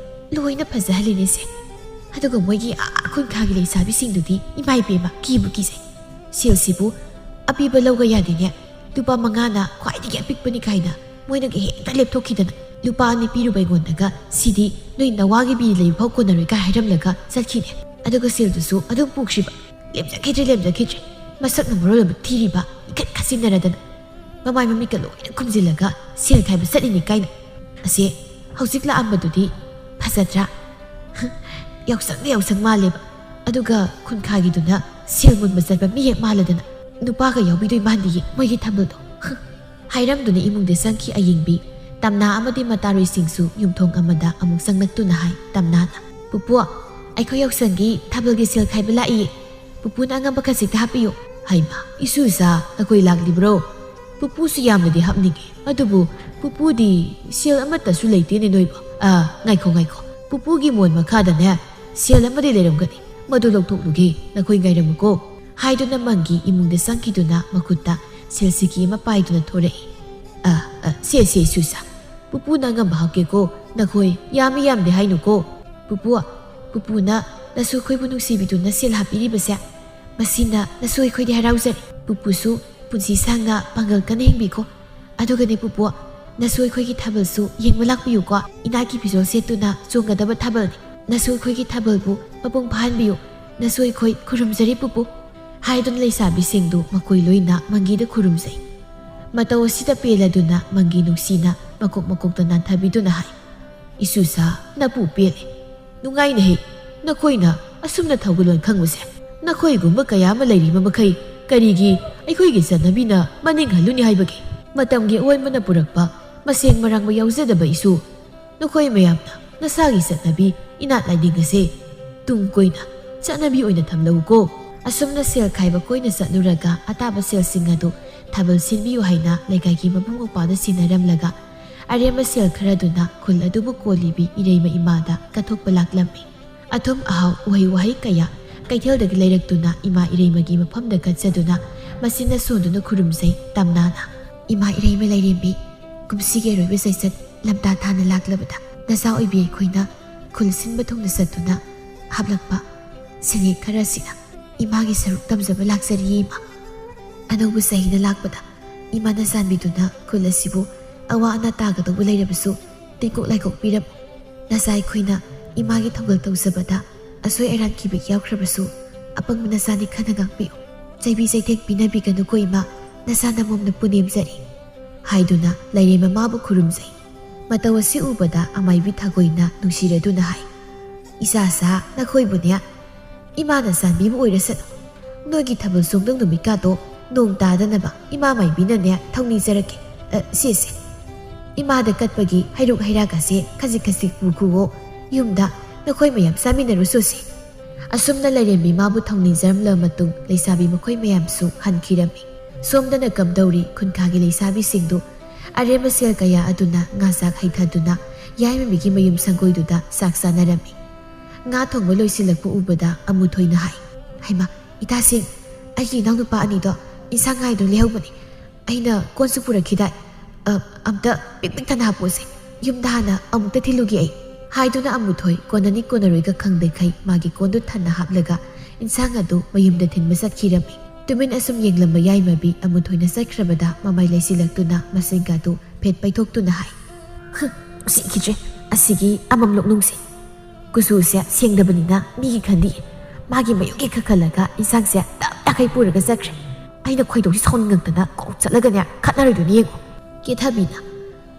ꯂꯣꯏꯅ ꯐꯖꯍꯜꯂꯤꯅꯦꯁꯦ꯫ ꯑꯗꯨꯒ ꯃꯣꯏꯒꯤ ꯑꯥ ꯈꯨꯟꯈꯥꯒꯤ ꯂꯩꯁꯥꯕꯤꯁꯤꯡꯗꯨꯗꯤ ꯏꯃꯥ ꯏꯕꯦꯝꯃ, ꯀꯤꯕꯨ ꯀꯤꯖꯩ꯫ ꯁꯦꯜꯁꯤꯕꯨ ꯑꯄꯤꯕ ꯂꯧꯒ ꯌꯥꯗꯦꯅꯦ꯫ ꯂꯨꯄꯥ ꯃꯉꯥꯅ ꯈ꯭ꯋꯥꯏꯗꯒꯤ ꯑꯄꯤꯛꯄꯅꯤ" ꯀꯥꯏꯅ ꯃꯣꯏꯅꯒ ꯍꯦꯛꯇ ꯂꯦꯞꯊꯣꯛꯈꯤꯗꯅ, ꯂꯨꯄꯥ ꯑꯅꯤ ꯄꯤꯔꯨꯕ ꯑꯩꯉꯣꯟꯗꯒ "ꯁꯤꯗꯤ ꯅꯣꯏ ꯅꯋꯥꯒꯤ ꯕꯤꯔꯤ ꯂꯩꯕ ꯐꯥꯎ ꯀꯣꯟꯅꯔꯣꯏ" ꯀꯥꯏ ꯍꯥꯏꯔꯝꯂꯒ ꯆꯠꯈꯤꯅꯦ꯫ ꯑꯗꯨꯒ ꯁꯦꯜꯗꯨꯁꯨ ꯑꯗꯨꯝ ꯄꯨꯈ꯭ꯔꯤꯕ꯫ ꯂꯦꯝꯖꯈꯤꯗ꯭ꯔꯦ, ꯂꯦꯝꯖꯈꯤꯗ꯭ꯔꯦ꯫ ꯃꯁꯛꯅ ꯃꯔꯣꯜ ꯑꯃ ꯊꯤꯔꯤꯕ, ꯏꯈꯠ ꯈꯠꯆꯤꯟꯅꯔꯗꯅ꯫ ꯃꯃꯥꯏ ꯃꯃꯤꯠꯀ ꯂꯣꯏꯅ ꯈꯨꯝꯖꯤꯜꯂꯒ ꯁꯦꯜ ꯈꯥꯏꯕ ꯆꯠꯂꯤꯅꯤ ꯀꯥꯏꯅ꯫ ꯑꯁꯦ, ꯍꯧꯖꯤꯛ ꯂꯥꯛꯑꯝꯕꯗꯨꯗꯤ ꯐꯖꯗ꯭ꯔꯥ? ꯌꯥꯎꯁꯪꯗ ꯌꯥꯎꯁꯪ ꯃꯥꯜꯂꯦꯕ꯫ ꯑꯗꯨꯒ ꯈꯨꯟꯈꯥꯒꯤꯗꯨꯅ ꯁꯦꯜ ꯃꯨꯟꯕ ꯆꯠꯄ ꯃꯤ ꯍꯦꯛ ꯃꯥꯜꯂꯗꯅ꯫ ꯅꯨꯄꯥꯒ ꯌꯥꯎꯕꯤꯗꯣꯏ ꯃꯥꯟꯗꯤꯌꯦ ꯃꯣꯏꯒꯤ ꯊꯥꯕꯜꯗꯣ꯫ ꯍꯥꯏꯔꯝꯗꯨꯅ ꯏꯃꯨꯡꯗ ꯆꯪꯈꯤ ꯑꯌꯤꯡꯕꯤ꯫ ꯇꯝꯅꯥ ꯑꯃꯗꯤ ꯃꯇꯥꯔꯣꯏꯁꯤꯡꯁꯨ ꯌꯨꯝꯊꯣꯡ ꯑꯃꯗ ꯑꯃꯨꯛ ꯆꯪꯂꯛꯇꯨꯅ ꯍꯥꯏ ꯇꯝꯅꯥꯅ, "ꯄꯨꯄꯨ, ꯑꯩꯈꯣꯏ ꯌꯥꯎꯁꯪꯒꯤ ꯊꯥꯕꯜꯒꯤ ꯁꯦꯜ ꯈꯥꯏꯕ ꯂꯥꯛꯏꯌꯦ꯫ ꯄꯨꯄꯨꯅ ꯑꯉꯝꯕ ꯈꯖꯤꯛꯇ ꯍꯥꯞꯄꯤꯌꯨ"꯫ "ꯍꯩꯃꯥ, ꯏꯁꯨ ꯏꯆꯥ, ꯅꯈꯣꯏ ꯂꯥꯛꯂꯤꯕ꯭ꯔꯣ? ꯄꯨꯄꯨꯁꯨ ꯌꯥꯝꯅꯗꯤ ꯍꯥꯞꯅꯤꯡꯉꯤ, ꯑꯗꯨꯕꯨ ꯄꯨꯄꯨꯗꯤ ꯁꯦꯜ ꯑꯃꯠꯇꯁꯨ ꯂꯩꯇꯦꯅꯦ ꯅꯣꯏꯕꯣ꯫ ꯑꯥ, ꯉꯥꯏꯈꯣ, ꯉꯥꯏꯈꯣ, ꯄꯨꯄꯨꯒꯤ ꯃꯣꯟ ꯃꯈꯥꯗꯅꯦ ꯁꯦꯜ ꯑꯃꯗꯤ ꯂꯩꯔꯝꯒꯅꯤ, ꯃꯗꯨ ꯂꯧꯊꯣꯛꯂꯨꯒꯦ, ꯅꯈꯣꯏ ꯉꯥꯏꯔꯝꯃꯨꯀꯣ" ꯍꯥꯏꯗꯨꯅ ꯃꯪꯒꯤ ꯏꯃꯨꯡꯗ ꯆꯪꯈꯤꯗꯨꯅ ꯃꯈꯨꯠꯇ ꯁꯦꯜꯁꯤꯀꯤ ꯑꯃ ꯄꯥꯏꯗꯨꯅ ꯊꯣꯔꯛꯏ꯫ "ꯑ, ꯑ, ꯁꯦ, ꯁꯦ, ꯏꯁꯨ ꯏꯆꯥ, ꯄꯨꯄꯨꯅ ꯑꯉꯝꯕ ꯍꯥꯞꯀꯦꯀꯣ, ꯅꯈꯣꯏ ꯌꯥꯝꯃꯤ ꯌꯥꯝꯗꯦ ꯍꯥꯏꯅꯨꯀꯣ꯫ ꯄꯨꯄꯨ, ꯄꯨꯄꯨꯅ ꯅꯁꯨ ꯑꯩꯈꯣꯏꯕꯨ ꯅꯨꯡꯁꯤꯕꯤꯗꯨꯅ ꯁꯦꯜ ꯍꯥꯞꯄꯤꯔꯤꯕꯁꯦ, ꯃꯁꯤꯅ ꯅꯁꯨ ꯑꯩꯈꯣꯏꯗꯤ ꯍꯔꯥꯎꯖꯔꯦ꯫ ꯄꯨꯄꯨꯁꯨ ꯄꯨꯟꯁꯤ ꯁꯥꯡꯅ ꯄꯥꯡꯒꯜ ꯀꯟꯅ ꯍꯤꯡꯕꯤꯈꯣ꯫ ꯑꯗꯨꯒꯅꯦ ꯄꯨꯄꯨ, ꯅꯁꯨ ꯑꯩꯈꯣꯏꯒꯤ ꯊꯥꯕꯜꯁꯨ ꯌꯦꯡꯕ ꯂꯥꯛꯄꯤꯌꯨꯀꯣ꯫ ꯏꯅꯥꯠꯀꯤ ꯐꯤꯖꯣꯜ ꯁꯦꯠꯇꯨꯅ ꯆꯣꯡꯒꯗꯕ ꯊꯥꯕꯜꯅꯤ꯫ ꯅꯁꯨ ꯑꯩꯈꯣꯏꯒꯤ ꯊꯥꯕꯜꯕꯨ ꯃꯄꯨꯡ ꯐꯥꯍꯟꯕꯤꯌꯨ꯫ ꯅꯁꯨ ꯑꯩꯈꯣꯏ ꯈꯨꯔꯨꯝꯖꯔꯤ ꯄꯨꯄꯨ" ꯍꯥꯏꯗꯨꯅ ꯂꯩꯁꯥꯕꯤꯁꯤꯡꯗꯨ ꯃꯈꯣꯏ ꯂꯣꯏꯅ ꯃꯪꯒꯤꯗ ꯈꯨꯔꯨꯝꯖꯩ꯫ ꯃꯇꯧ ꯑꯁꯤꯗ ꯄꯦꯜꯂꯗꯨꯅ ꯃꯪꯒꯤ ꯅꯨꯡꯁꯤꯅ ꯃꯀꯣꯛ ꯃꯀꯣꯛꯇ ꯅꯥꯟꯊꯕꯤꯗꯨꯅ ꯍꯥꯏ, "ꯏꯁꯨ ꯏꯆꯥ, ꯅꯄꯨ ꯄꯦꯜꯂꯦ꯫ ꯅꯨꯡꯉꯥꯏꯅꯦꯍꯦ, ꯅꯈꯣꯏꯅ ꯑꯁꯨꯝꯅ ꯊꯧꯒꯜꯂꯣꯟ ꯈꯪꯕꯁꯦ꯫ ꯅꯈꯣꯏꯒꯨꯝꯕ ꯀꯌꯥ ꯑꯃ ꯂꯩꯔꯤꯕ ꯃꯈꯩ ꯀꯔꯤꯒꯤ ꯑꯩꯈꯣꯏꯒꯤ ꯆꯠꯅꯕꯤꯅ ꯃꯅꯤꯡ ꯍꯜꯂꯨꯅꯤ ꯍꯥꯏꯕꯒꯦ? ꯃꯇꯝꯒꯤ ꯑꯑꯣꯟꯕꯅ ꯄꯨꯔꯛꯄ ꯃꯁꯦꯡ ꯃꯔꯥꯡꯕ ꯌꯥꯎꯖꯗꯕ ꯏꯁꯨ, ꯅꯈꯣꯏ ꯃꯌꯥꯝꯅ ꯅꯁꯥꯒꯤ ꯆꯠꯅꯕꯤ ꯏꯅꯥꯠ ꯂꯥꯏꯅꯤꯡ ꯑꯁꯦ ꯇꯨꯡ ꯀꯣꯏꯅ ꯆꯠꯅꯕꯤ ꯑꯣꯏꯅ ꯊꯝꯂꯧꯀꯣ꯫ ꯑꯁꯨꯝꯅ ꯁꯦꯜ ꯈꯥꯏꯕ ꯀꯣꯏꯅ ꯆꯠꯂꯨꯔꯒ ꯑꯇꯥꯕ ꯁꯦꯜꯁꯤꯡ ꯑꯗꯨ ꯊꯥꯕꯜ ꯁꯤꯟꯕꯤꯌꯨ ꯍꯥꯏꯅ ꯂꯩꯀꯥꯏꯒꯤ ꯃꯕꯨꯡ ꯃꯧꯄ꯭ꯋꯥꯗ ꯁꯤꯟꯅꯔꯝꯂꯒ ꯑꯔꯦꯝꯕ ꯁꯦꯜ ꯈꯔꯗꯨꯅ ꯈꯨꯜ ꯑꯗꯨꯕꯨ ꯀꯣꯜꯂꯤꯕꯤ ꯏꯔꯩꯃ ꯏꯃꯥꯗ ꯀꯠꯊꯣꯛꯄ ꯂꯥꯛꯂꯝꯃꯤ꯫ ꯑꯊꯨꯝ ꯑꯍꯥꯎ, ꯎꯍꯩ ꯋꯥꯍꯩ ꯀꯌꯥ ꯀꯩꯊꯦꯜꯗꯒꯤ ꯂꯩꯔꯛꯇꯨꯅ ꯏꯃꯥ ꯏꯔꯩꯃꯒꯤ ꯃꯐꯝꯗ ꯀꯠꯆꯗꯨꯅ ꯃꯁꯤꯅ ꯁꯣꯟꯗꯨꯅ ꯈꯨꯔꯨꯝꯖꯩ ꯇꯝꯅꯥꯅ꯫ "ꯏꯃꯥ ꯏꯔꯩꯃ ꯂꯥꯏꯔꯦꯝꯕꯤ, ꯀꯨꯝꯁꯤꯒꯤ ꯑꯔꯣꯏꯕ ꯆꯩꯆꯠ ꯂꯝꯇꯥ ꯊꯥꯅ ꯂꯥꯛꯂꯕꯗ ꯅꯆꯥ ꯑꯣꯏꯕꯤ ꯑꯩꯈꯣꯏꯅ ꯈꯨꯜ ꯁꯤꯟꯕ ꯊꯨꯡꯅ ꯆꯠꯇꯨꯅ ꯍꯥꯞꯂꯛꯄ ꯁꯦꯟꯌꯦꯛ ꯈꯔ ꯑꯁꯤꯅ ꯏꯃꯥꯒꯤ ꯁꯔꯨꯛ ꯇꯝꯖꯕ ꯂꯥꯛꯆꯔꯤꯌꯦ ꯏꯃꯥ꯫ ꯑꯅꯧꯕ ꯆꯍꯤꯅ ꯂꯥꯛꯄꯗ ꯏꯃꯥꯅ ꯆꯥꯟꯕꯤꯗꯨꯅ ꯈꯨꯜ ꯑꯁꯤꯕꯨ ꯑꯋꯥ ꯑꯅꯥ ꯇꯥꯒꯗꯧꯕ ꯂꯩꯔꯕꯁꯨ ꯇꯦꯡꯀꯣꯛ ꯂꯥꯏꯀꯣꯛ ꯄꯤꯔꯝꯃꯨ꯫ ꯅꯆꯥ ꯑꯩꯈꯣꯏꯅ ꯏꯃꯥꯒꯤ ꯊꯧꯒꯜ ꯇꯧꯖꯕꯗ ꯑꯁꯣꯏ ꯑꯔꯥꯟ ꯈꯤꯕꯦꯛ ꯌꯥꯎꯈ꯭ꯔꯕꯁꯨ ꯑꯄꯪꯕ ꯅꯆꯥꯅꯤ ꯈꯟꯅ ꯉꯥꯛꯄꯤꯌꯨ꯫ ꯆꯩꯕꯤ ꯆꯩꯊꯦꯡ ꯄꯤꯅꯕꯤꯒꯅꯨꯀꯣ ꯏꯃꯥ, ꯅꯆꯥ ꯅꯃꯣꯝꯅ ꯄꯨꯅꯦꯝꯖꯔꯤ" ꯍꯥꯏꯗꯨꯅ ꯂꯥꯏꯔꯦꯝꯃ ꯃꯥꯕꯨ ꯈꯨꯔꯨꯝꯖꯩ꯫ ꯃꯇꯧ ꯑꯁꯤ ꯎꯕꯗ ꯑꯃꯥꯏꯕꯤ ꯊꯥꯒꯣꯏꯅ ꯅꯨꯡꯁꯤꯔꯗꯨꯅ ꯍꯥꯏ, "ꯏꯆꯥꯁꯥ, ꯅꯈꯣꯏꯕꯨꯅꯦ ꯏꯃꯥꯅ ꯆꯥꯟꯕꯤꯕ ꯑꯣꯏꯔꯁꯅꯨ꯫ ꯅꯣꯏꯒꯤ ꯊꯥꯕꯜ ꯆꯣꯡꯗꯧ ꯅꯨꯃꯤꯠꯀꯥꯗꯣ ꯅꯣꯡ ꯇꯥꯗꯅꯕ ꯏꯃꯥ ꯃꯥꯏꯕꯤꯅꯅꯦ ꯊꯧꯅꯤꯖꯔꯛꯀꯦ꯫ ꯑ, ꯁꯦ, ꯁꯦ꯫ ꯏꯃꯥꯗ ꯀꯠꯄꯒꯤ ꯍꯩꯔꯨꯛ ꯍꯩꯔꯥꯒꯁꯦ ꯈꯖꯤꯛ ꯈꯖꯤꯛ ꯄꯨꯈꯨꯋꯣ꯫ ꯌꯨꯝꯗ ꯅꯈꯣꯏ ꯃꯌꯥꯝ ꯆꯥꯃꯤꯟꯅꯔꯨꯁꯨꯁꯦ"꯫ ꯑꯁꯨꯝꯅ ꯂꯥꯏꯔꯦꯝꯕꯤ ꯃꯥꯕꯨ ꯊꯧꯅꯤꯖꯔꯝꯂꯕ ꯃꯇꯨꯡ ꯂꯩꯁꯥꯕꯤ ꯃꯈꯣꯏ ꯃꯌꯥꯝꯁꯨ ꯍꯟꯈꯤꯔꯝꯃꯤ꯫ ꯁꯣꯝꯗꯅ ꯀꯝꯗꯧꯔꯤ ꯈꯨꯟꯈꯥꯒꯤ ꯂꯩꯁꯥꯕꯤꯁꯤꯡꯗꯨ ꯑꯔꯦꯝꯕ ꯁꯦꯜ ꯀꯌꯥ ꯑꯗꯨꯅ ꯉꯥ ꯆꯥꯛ ꯍꯩꯊꯗꯨꯅ ꯌꯥꯏꯃꯕꯤꯒꯤ ꯃꯌꯨꯝ ꯁꯪꯒꯣꯏꯗꯨꯗ ꯆꯥꯛ ꯆꯥꯅꯔꯝꯃꯤ꯫ ꯉꯥ ꯊꯣꯡꯕ ꯂꯣꯏꯁꯤꯜꯂꯛꯄ ꯎꯕꯗ ꯑꯃꯨꯊꯣꯏꯅ ꯍꯥꯏ, "ꯍꯩꯃꯥ, ꯏꯇꯥꯁꯤꯡ, ꯑꯩꯒꯤ ꯏꯅꯥꯎꯅꯨꯄꯥ ꯑꯅꯤꯗꯣ ꯏꯟꯁꯥꯡ ꯉꯥꯏꯗꯨ ꯂꯩꯍꯧꯕꯅꯤ꯫ ꯑꯩꯅ ꯀꯣꯟꯁꯨ ꯄꯨꯔꯛꯈꯤꯗꯥꯏ? ꯑ, ꯑꯝꯇ ꯄꯤꯛ ꯄꯤꯛ ꯊꯟꯅ ꯍꯥꯞꯄꯣꯁꯦ꯫ ꯌꯨꯝꯗ ꯍꯥꯟꯅ ꯑꯃꯨꯛꯇ ꯊꯤꯜꯂꯨꯒꯦ ꯑꯩ"꯫ ꯍꯥꯏꯗꯨꯅ ꯑꯃꯨꯊꯣꯏ ꯀꯣꯟꯅꯅꯤ ꯀꯣꯟꯅꯔꯣꯏꯒ ꯈꯪꯗꯈꯩ ꯃꯥꯒꯤ ꯀꯣꯟꯗꯨ ꯊꯟꯅ ꯍꯥꯞꯂꯒ ꯏꯟꯁꯥꯡ ꯑꯗꯨ ꯃꯌꯨꯝꯗ ꯊꯤꯟꯕ ꯆꯠꯈꯤꯔꯝꯃꯤ꯫ ꯇꯨꯃꯤꯟ ꯑꯁꯨꯝ ꯌꯦꯡꯂꯝꯕ ꯌꯥꯏꯃꯕꯤ ꯑꯃꯨꯊꯣꯏꯅ ꯆꯠꯈ꯭ꯔꯕꯗ ꯃꯃꯥꯏ ꯂꯩꯁꯤꯜꯂꯛꯇꯨꯅ ꯃꯁꯤꯡꯒ ꯑꯗꯨ ꯐꯦꯠ ꯄꯩꯊꯣꯛꯇꯨꯅ ꯍꯥꯏ, "ꯍꯨꯝ, ꯎꯁꯤꯠꯈꯤꯗ꯭ꯔꯦ ꯑꯁꯤꯒꯤ ꯑꯃꯝ ꯂꯣꯛꯅꯨꯡꯁꯦ꯫ ꯀꯨꯆꯨꯁꯦ ꯁꯦꯡꯗꯕꯅꯤꯅ ꯃꯤꯒꯤ ꯈꯟꯗꯤ ꯃꯥꯒꯤ ꯃꯌꯨꯝꯒꯤ ꯈꯜꯂꯒ ꯏꯟꯁꯥꯡꯁꯦ ꯇꯞ ꯇꯥꯈꯩ ꯄꯨꯔꯒ ꯆꯠꯈ꯭ꯔꯦ꯫ ꯑꯩꯅ ꯈꯣꯏꯗꯧꯁꯤ ꯁꯥꯎꯅꯤꯡꯉꯛꯇꯅ ꯀꯣꯛ ꯆꯠꯂꯒꯅꯦ ꯈꯠꯅꯔꯣꯏꯗꯣꯏꯅꯤ ꯌꯦꯡꯉꯣ"꯫ ꯀꯦꯊꯕꯤꯅ,